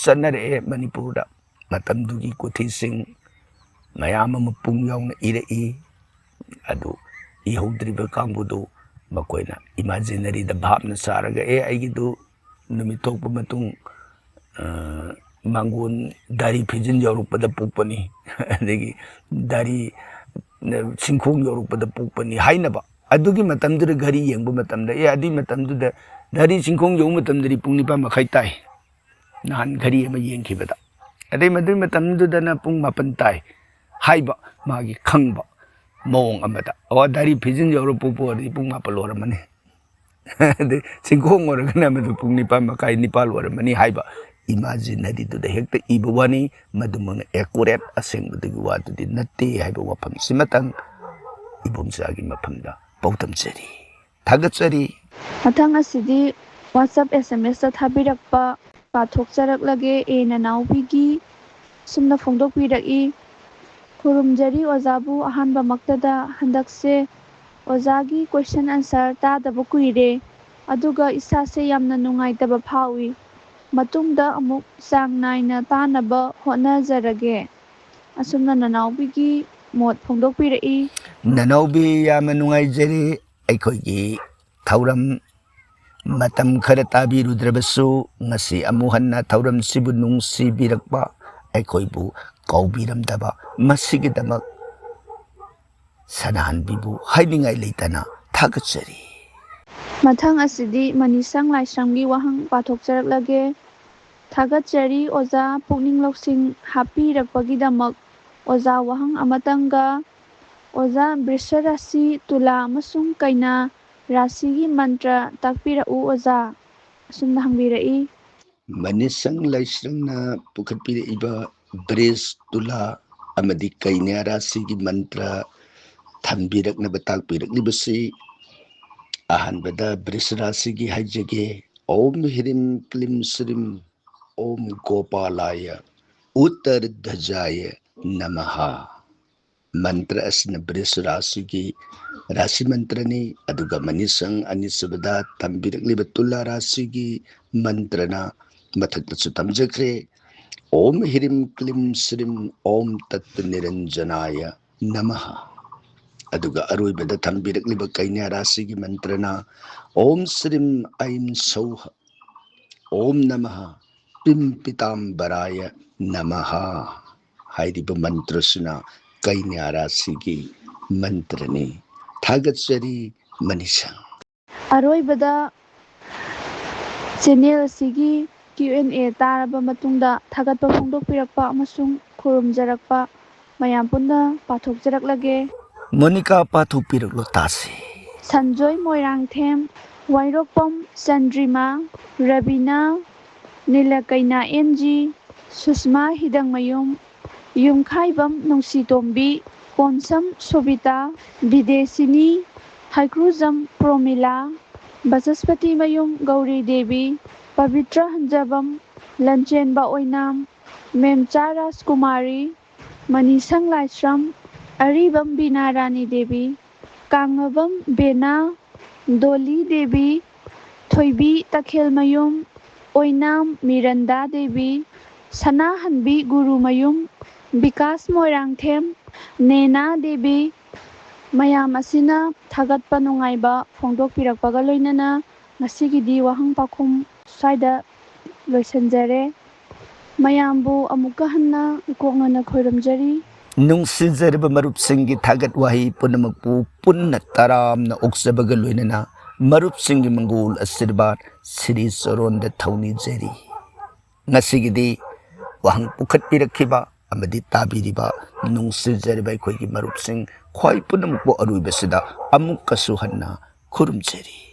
ꯆꯠꯅꯔꯛꯑꯦ ꯃꯅꯤꯄꯨꯔꯗ꯫ ꯃꯇꯝꯗꯨꯒꯤ ꯀꯨꯊꯤꯁꯤꯡ ꯃꯌꯥꯝ ꯑꯃ ꯄꯨꯡ ꯌꯥꯎꯅ ꯏꯔꯛꯏ꯫ ꯑꯗꯨ ꯏꯍꯧꯗ꯭ꯔꯤꯕ ꯀꯥꯡꯕꯨꯗꯨ ꯃꯈꯣꯏꯅ ꯏꯃꯥꯖꯤꯅꯔꯤꯗ ꯚꯥꯞꯅ ꯁꯥꯔꯒ, "ꯑꯦ, ꯑꯩꯒꯤꯗꯨ ꯅꯨꯃꯤꯠ ꯊꯣꯛꯄ ꯃꯇꯨꯡ, ꯑ, ꯃꯥꯡꯒꯣꯟ ꯗꯥꯔꯤ ꯐꯤꯖꯤꯟ ꯌꯧꯔꯛꯄꯗ ꯄꯣꯛꯄꯅꯤ", ꯑꯗꯒꯤ "ꯗꯥꯔꯤ, ꯑ, ꯆꯤꯡꯈꯣꯡ ꯌꯧꯔꯛꯄꯗ ꯄꯣꯛꯄꯅꯤ" ꯍꯥꯏꯅꯕ꯫ ꯑꯗꯨꯒꯤ ꯃꯇꯝꯗꯨꯗ ꯘꯔꯤ ꯌꯦꯡꯕ ꯃꯇꯝꯗ, ꯑꯦ, ꯑꯗꯨꯏ ꯃꯇꯝꯗꯨꯗ ꯗꯥꯔꯤ ꯆꯤꯡꯈꯣꯡ ꯌꯧꯕ ꯃꯇꯝꯗꯗꯤ ꯄꯨꯡ ꯅꯤꯄꯥꯟ ꯃꯈꯥꯏ ꯇꯥꯏ, ꯅꯍꯥꯟ ꯘꯔꯤ ꯑꯃ ꯌꯦꯡꯈꯤꯕꯗ꯫ ꯑꯗꯩ ꯃꯗꯨꯒꯤ ꯃꯇꯝꯗꯨꯗꯅ ꯄꯨꯡ ꯃꯥꯄꯟ ꯇꯥꯏ ꯍꯥꯏꯕ, ꯃꯥꯒꯤ ꯈꯪꯕ ꯃꯑꯣꯡ ꯑꯃꯗ꯫ ꯑꯣ, ꯗꯥꯔꯤ ꯐꯤꯖꯤꯟ ꯌꯧꯔ ꯄꯣꯛꯄ ꯑꯣꯏꯔꯗꯤ ꯄꯨꯡ ꯃꯥꯄꯟ ꯑꯣꯏꯔꯝꯃꯅꯤ꯫ ꯑꯗꯩ ꯆꯤꯡꯈꯣꯡ ꯑꯣꯏꯔꯒꯅ ꯃꯗꯨ ꯄꯨꯡ ꯅꯤꯄꯥꯟ ꯃꯈꯥꯏ, ꯅꯤꯄꯥꯟ ꯑꯣꯏꯔꯝꯃꯅꯤ ꯍꯥꯏꯕ ꯏꯃꯥꯖꯤꯅꯔꯤꯗꯨꯗ ꯍꯦꯛꯇ ꯏꯕ ꯋꯥꯅꯤ꯫ ꯃꯗꯨꯃꯛꯅ ꯑꯦꯀꯨꯔꯦꯠ, ꯑꯁꯦꯡꯕꯗꯨꯒꯤ ꯋꯥꯗꯨꯗꯤ ꯅꯠꯇꯦ ꯍꯥꯏꯕ ꯋꯥꯐꯝꯁꯤꯃꯇꯪ ꯏꯕꯣꯝꯆꯥꯒꯤ ꯃꯐꯝꯗ ꯄꯥꯎꯗꯝꯖꯔꯤ꯫ ꯊꯥꯒꯠꯆꯔꯤ꯫ ꯃꯊꯪ ꯑꯁꯤꯗꯤ WhatsApp SMSꯇ ꯊꯥꯕꯤꯔꯛꯄ ꯄꯥꯊꯣꯛꯆꯔꯛꯂꯒꯦ꯫ ꯑꯦ ꯅꯅꯥꯎꯕꯤꯒꯤ ꯁꯨꯝꯅ ꯐꯣꯡꯗꯣꯛꯄꯤꯔꯛꯏ, "ꯈꯨꯔꯨꯝꯖꯔꯤ ꯑꯣꯖꯥꯕꯨ ꯑꯍꯥꯟꯕꯃꯛꯇꯗ꯫ ꯍꯟꯗꯛꯁꯦ ꯑꯣꯖꯥꯒꯤ question answer ꯇꯥꯗꯕ ꯀꯨꯏꯔꯦ, ꯑꯗꯨꯒ ꯏꯁꯥꯁꯦ ꯌꯥꯝꯅ ꯅꯨꯡꯉꯥꯏꯇꯕ ꯐꯥꯎꯏ꯫ ꯃꯇꯨꯡꯗ ꯑꯃꯨꯛ ꯆꯥꯡ ꯅꯥꯏꯅ ꯇꯥꯅꯕ ꯍꯣꯠꯅꯖꯔꯒꯦ"꯫ ꯑꯁꯨꯝꯅ ꯅꯅꯥꯎꯕꯤꯒꯤ ꯃꯣꯠ ꯐꯣꯡꯗꯣꯛꯄꯤꯔꯛꯏ꯫ ꯅꯅꯥꯎꯕꯤ, ꯌꯥꯝꯅ ꯅꯨꯡꯉꯥꯏꯖꯔꯤ꯫ ꯑꯩꯈꯣꯏꯒꯤ ꯊꯧꯔꯝ ꯃꯇꯝ ꯈꯔ ꯇꯥꯕꯤꯔꯨꯗ꯭ꯔꯕꯁꯨ, ꯉꯁꯤ ꯑꯃꯨꯛ ꯍꯟꯅ ꯊꯧꯔꯝꯁꯤꯕꯨ ꯅꯨꯡꯁꯤꯕꯤꯔꯛꯄ, ꯑꯩꯈꯣꯏꯕꯨ ꯀꯥꯎꯕꯤꯔꯝꯗꯕ, ꯃꯁꯤꯒꯤꯗꯃꯛ ꯁꯅꯥꯍꯟꯕꯤꯕꯨ ꯍꯥꯏꯅꯤꯡꯉꯥꯏ ꯂꯩꯇꯅ ꯊꯥꯒꯠꯆꯔꯤ꯫ ꯃꯊꯪ ꯑꯁꯤꯗꯤ ꯃꯅꯤꯁꯪ ꯂꯥꯏꯁ꯭ꯔꯝꯒꯤ ꯋꯥꯍꯪ ꯄꯥꯊꯣꯛꯆꯔꯛꯂꯒꯦ꯫ "ꯊꯥꯒꯠꯆꯔꯤ ꯑꯣꯖꯥ, ꯄꯨꯛꯅꯤꯡ ꯂꯧꯁꯤꯡ ꯍꯥꯞꯄꯤꯔꯛꯄꯒꯤꯗꯃꯛ꯫ ꯑꯣꯖꯥ, ꯋꯥꯍꯪ ꯑꯃꯇꯪꯒ, ꯑꯣꯖꯥ, ꯕ꯭ꯔꯤꯁ ꯔꯥꯁꯤ, ꯇꯨꯂꯥ ꯑꯃꯁꯨꯡ ꯀꯩꯅꯥ ꯔꯥꯁꯤꯒꯤ ꯃꯟꯇ꯭ꯔ ꯇꯥꯛꯄꯤꯔꯛꯎ ꯑꯣꯖꯥ", ꯑꯁꯨꯝꯅ ꯍꯪꯕꯤꯔꯛꯏ꯫ ꯃꯅꯤꯁꯪ ꯂꯥꯏꯁ꯭ꯔꯝꯅ ꯄꯨꯈꯠꯄꯤꯔꯛꯏꯕ ꯕ꯭ꯔꯤꯁ, ꯇꯨꯂꯥ ꯑꯃꯗꯤ ꯀꯩꯅ꯭ꯌꯥ ꯔꯥꯁꯤꯒꯤ ꯃꯟꯇ꯭ꯔ ꯊꯝꯕꯤꯔꯛꯅꯕ ꯇꯥꯛꯄꯤꯔꯛꯂꯤꯕꯁꯤ, ꯑꯍꯥꯟꯕꯗ ꯕ꯭ꯔꯤꯁ ꯔꯥꯁꯤꯒꯤ ꯍꯥꯏꯖꯒꯦ꯫ "ꯎꯝ ꯍ꯭ꯔꯤꯝ ꯀ꯭ꯂꯤꯝ ꯁ꯭ꯔꯤꯝ" ॐ गोपालाय उत्तरध्वजाय नमः। ꯃꯟꯇ꯭ꯔ ꯑꯁꯤꯅ ꯕ꯭ꯔꯤꯖ ꯔꯥꯁꯤꯒꯤ ꯔꯥꯁꯤ ꯃꯟꯇ꯭ꯔꯅꯤ꯫ ꯑꯗꯨꯒ ꯃꯅꯤꯁꯪ ꯑꯅꯤꯁꯨꯕꯗ ꯊꯝꯕꯤꯔꯛꯂꯤꯕ ꯇꯨꯂꯥ ꯔꯥꯁꯤꯒꯤ ꯃꯟꯇ꯭ꯔꯅ ꯃꯊꯛꯇꯁꯨ ꯊꯝꯖꯈ꯭ꯔꯦ, ॐ ह्रीं क्लीं श्रीं ॐ तत् निरंजनाय नमः꯫ ꯑꯗꯨꯒ ꯑꯔꯣꯏꯕꯗ ꯊꯝꯕꯤꯔꯛꯂꯤꯕ ꯀꯩꯅ꯭ꯌꯥ ꯔꯥꯁꯤꯒꯤ ꯃꯟꯇ꯭ꯔꯅ ॐ श्रीं ऐं सौः ॐ नमः पिम्पिताम्बराय नमः ꯍꯥꯏꯔꯤꯕ ꯃꯟꯇ꯭ꯔꯁꯤꯅ ꯀꯩꯅ꯭ꯌꯥ ꯔꯥꯁꯤꯒꯤ ꯃꯟꯇ꯭ꯔꯅꯤ꯫ ꯊꯥꯒꯠꯆꯔꯤ ꯃꯅꯤꯁꯪ꯫ ꯑꯔꯣꯏꯕꯗ ꯆꯦꯅꯦꯜ ꯑꯁꯤꯒꯤ Q and A ꯇꯥꯔꯕ ꯃꯇꯨꯡꯗ ꯊꯥꯒꯠꯄ ꯐꯣꯡꯗꯣꯛꯄꯤꯔꯛꯄ ꯑꯃꯁꯨꯡ ꯈꯨꯔꯨꯝꯖꯔꯛꯄ ꯃꯌꯥꯝ ꯄꯨꯟꯅ ꯄꯥꯊꯣꯛꯆꯔꯛꯂꯒꯦ꯫ ꯃꯣꯅꯤꯀꯥ, ꯄꯥꯊꯣꯛꯄꯤꯔꯛꯂꯣ ꯇꯥꯁꯤ꯫ ꯁꯟꯖꯣꯏ ꯃꯣꯏꯔꯥꯡꯊꯦꯝ, ꯋꯥꯏꯔꯣꯛꯄꯝ ꯆꯟꯗ꯭ꯔꯤꯃꯥ, ꯔꯕꯤꯅꯥ, ꯅꯤꯂꯀꯩꯅꯥ ꯑꯦꯟ ꯖꯤ, ꯁꯨꯁꯃꯥ ꯍꯤꯗꯪꯃꯌꯨꯝ, ꯌꯨꯝꯈꯥꯏꯕꯝ ꯅꯨꯡꯁꯤꯇꯣꯝꯕꯤ, ꯀꯣꯟꯁꯝ ꯁꯣꯕꯤꯇꯥ, ꯕꯤꯗꯦꯁꯤꯅꯤ, ꯍꯩꯀ꯭ꯔꯨꯖꯝ ꯄ꯭ꯔꯣꯃꯤꯂꯥ, ꯕꯆꯁꯄꯇꯤꯃꯌꯨꯝ ꯒꯧꯔꯤ ꯗꯦꯕꯤ, ꯄꯕꯤꯇ꯭ꯔ ꯍꯟꯖꯕꯝ, ꯂꯟꯆꯦꯟꯕ ꯑꯣꯏꯅꯥꯝ, ꯃꯦꯝꯆꯥ ꯔꯥꯖꯀꯨꯃꯥꯔꯤ, ꯃꯅꯤꯁꯪ ꯂꯥꯏꯁ꯭ꯔꯝ, ꯑꯔꯤꯕꯝ ꯕꯤꯅꯥ ꯔꯥꯅꯤ ꯗꯦꯕꯤ, ꯀꯥꯡꯉꯕꯝ ꯕꯦꯅꯥ, ꯗꯣꯂꯤ ꯗꯦꯕꯤ, ꯊꯣꯏꯕꯤ ꯇꯈꯦꯜꯃꯌꯨꯝ, ꯑꯣꯏꯅꯥꯝ ꯃꯤꯔꯟꯗꯥ ꯗꯦꯕꯤ, ꯁꯅꯥꯍꯟꯕꯤ ꯒꯨꯔꯨꯃꯌꯨꯝ, ꯕꯤꯀꯥꯁ ꯃꯣꯏꯔꯥꯡꯊꯦꯝ, ꯅꯦꯅꯥ ꯗꯦꯕꯤ, ꯃꯌꯥꯝ ꯑꯁꯤꯅ ꯊꯥꯒꯠꯄ ꯅꯨꯡꯉꯥꯏꯕ ꯐꯣꯡꯗꯣꯛꯄꯤꯔꯛꯄꯒ ꯂꯣꯏꯅꯅ ꯉꯁꯤꯒꯤꯗꯤ ꯋꯥꯍꯪ ꯄꯥꯎꯈꯨꯝ ꯁ꯭ꯋꯥꯏꯗ ꯂꯣꯏꯁꯤꯟꯖꯔꯦ꯫ ꯃꯌꯥꯝꯕꯨ ꯑꯃꯨꯛꯀ ꯍꯟꯅ ꯏꯀꯣꯛꯅꯅ ꯈꯣꯏꯔꯝꯖꯔꯤ꯫ ꯅꯨꯡꯁꯤꯖꯔꯕ ꯃꯔꯨꯞꯁꯤꯡꯒꯤ ꯊꯥꯒꯠ ꯋꯥꯍꯩ ꯄꯨꯝꯅꯃꯛꯄꯨ ꯄꯨꯟꯅ ꯇꯔꯥꯝꯅ ꯑꯣꯛꯆꯕꯒ ꯂꯣꯏꯅꯅ ꯃꯔꯨꯞꯁꯤꯡꯒꯤ ꯃꯪꯒꯣꯜ ꯑꯁꯤꯔꯕꯥꯗ ꯁ꯭ꯔꯤ ꯆꯔꯣꯟꯗ ꯊꯧꯅꯤꯖꯔꯤ꯫ ꯉꯁꯤꯒꯤꯗꯤ ꯋꯥꯍꯪ ꯄꯨꯈꯠꯄꯤꯔꯛꯈꯤꯕ ꯑꯃꯗꯤ ꯇꯥꯕꯤꯔꯤꯕ ꯅꯨꯡꯁꯤꯖꯔꯕ ꯑꯩꯈꯣꯏꯒꯤ ꯃꯔꯨꯞꯁꯤꯡ ꯈ꯭ꯋꯥꯏ ꯄꯨꯝꯅꯃꯛꯄꯨ ꯑꯔꯣꯏꯕꯁꯤꯗ ꯑꯃꯨꯛꯀꯁꯨ ꯍꯟꯅ ꯈꯨꯔꯨꯝꯖꯔꯤ꯫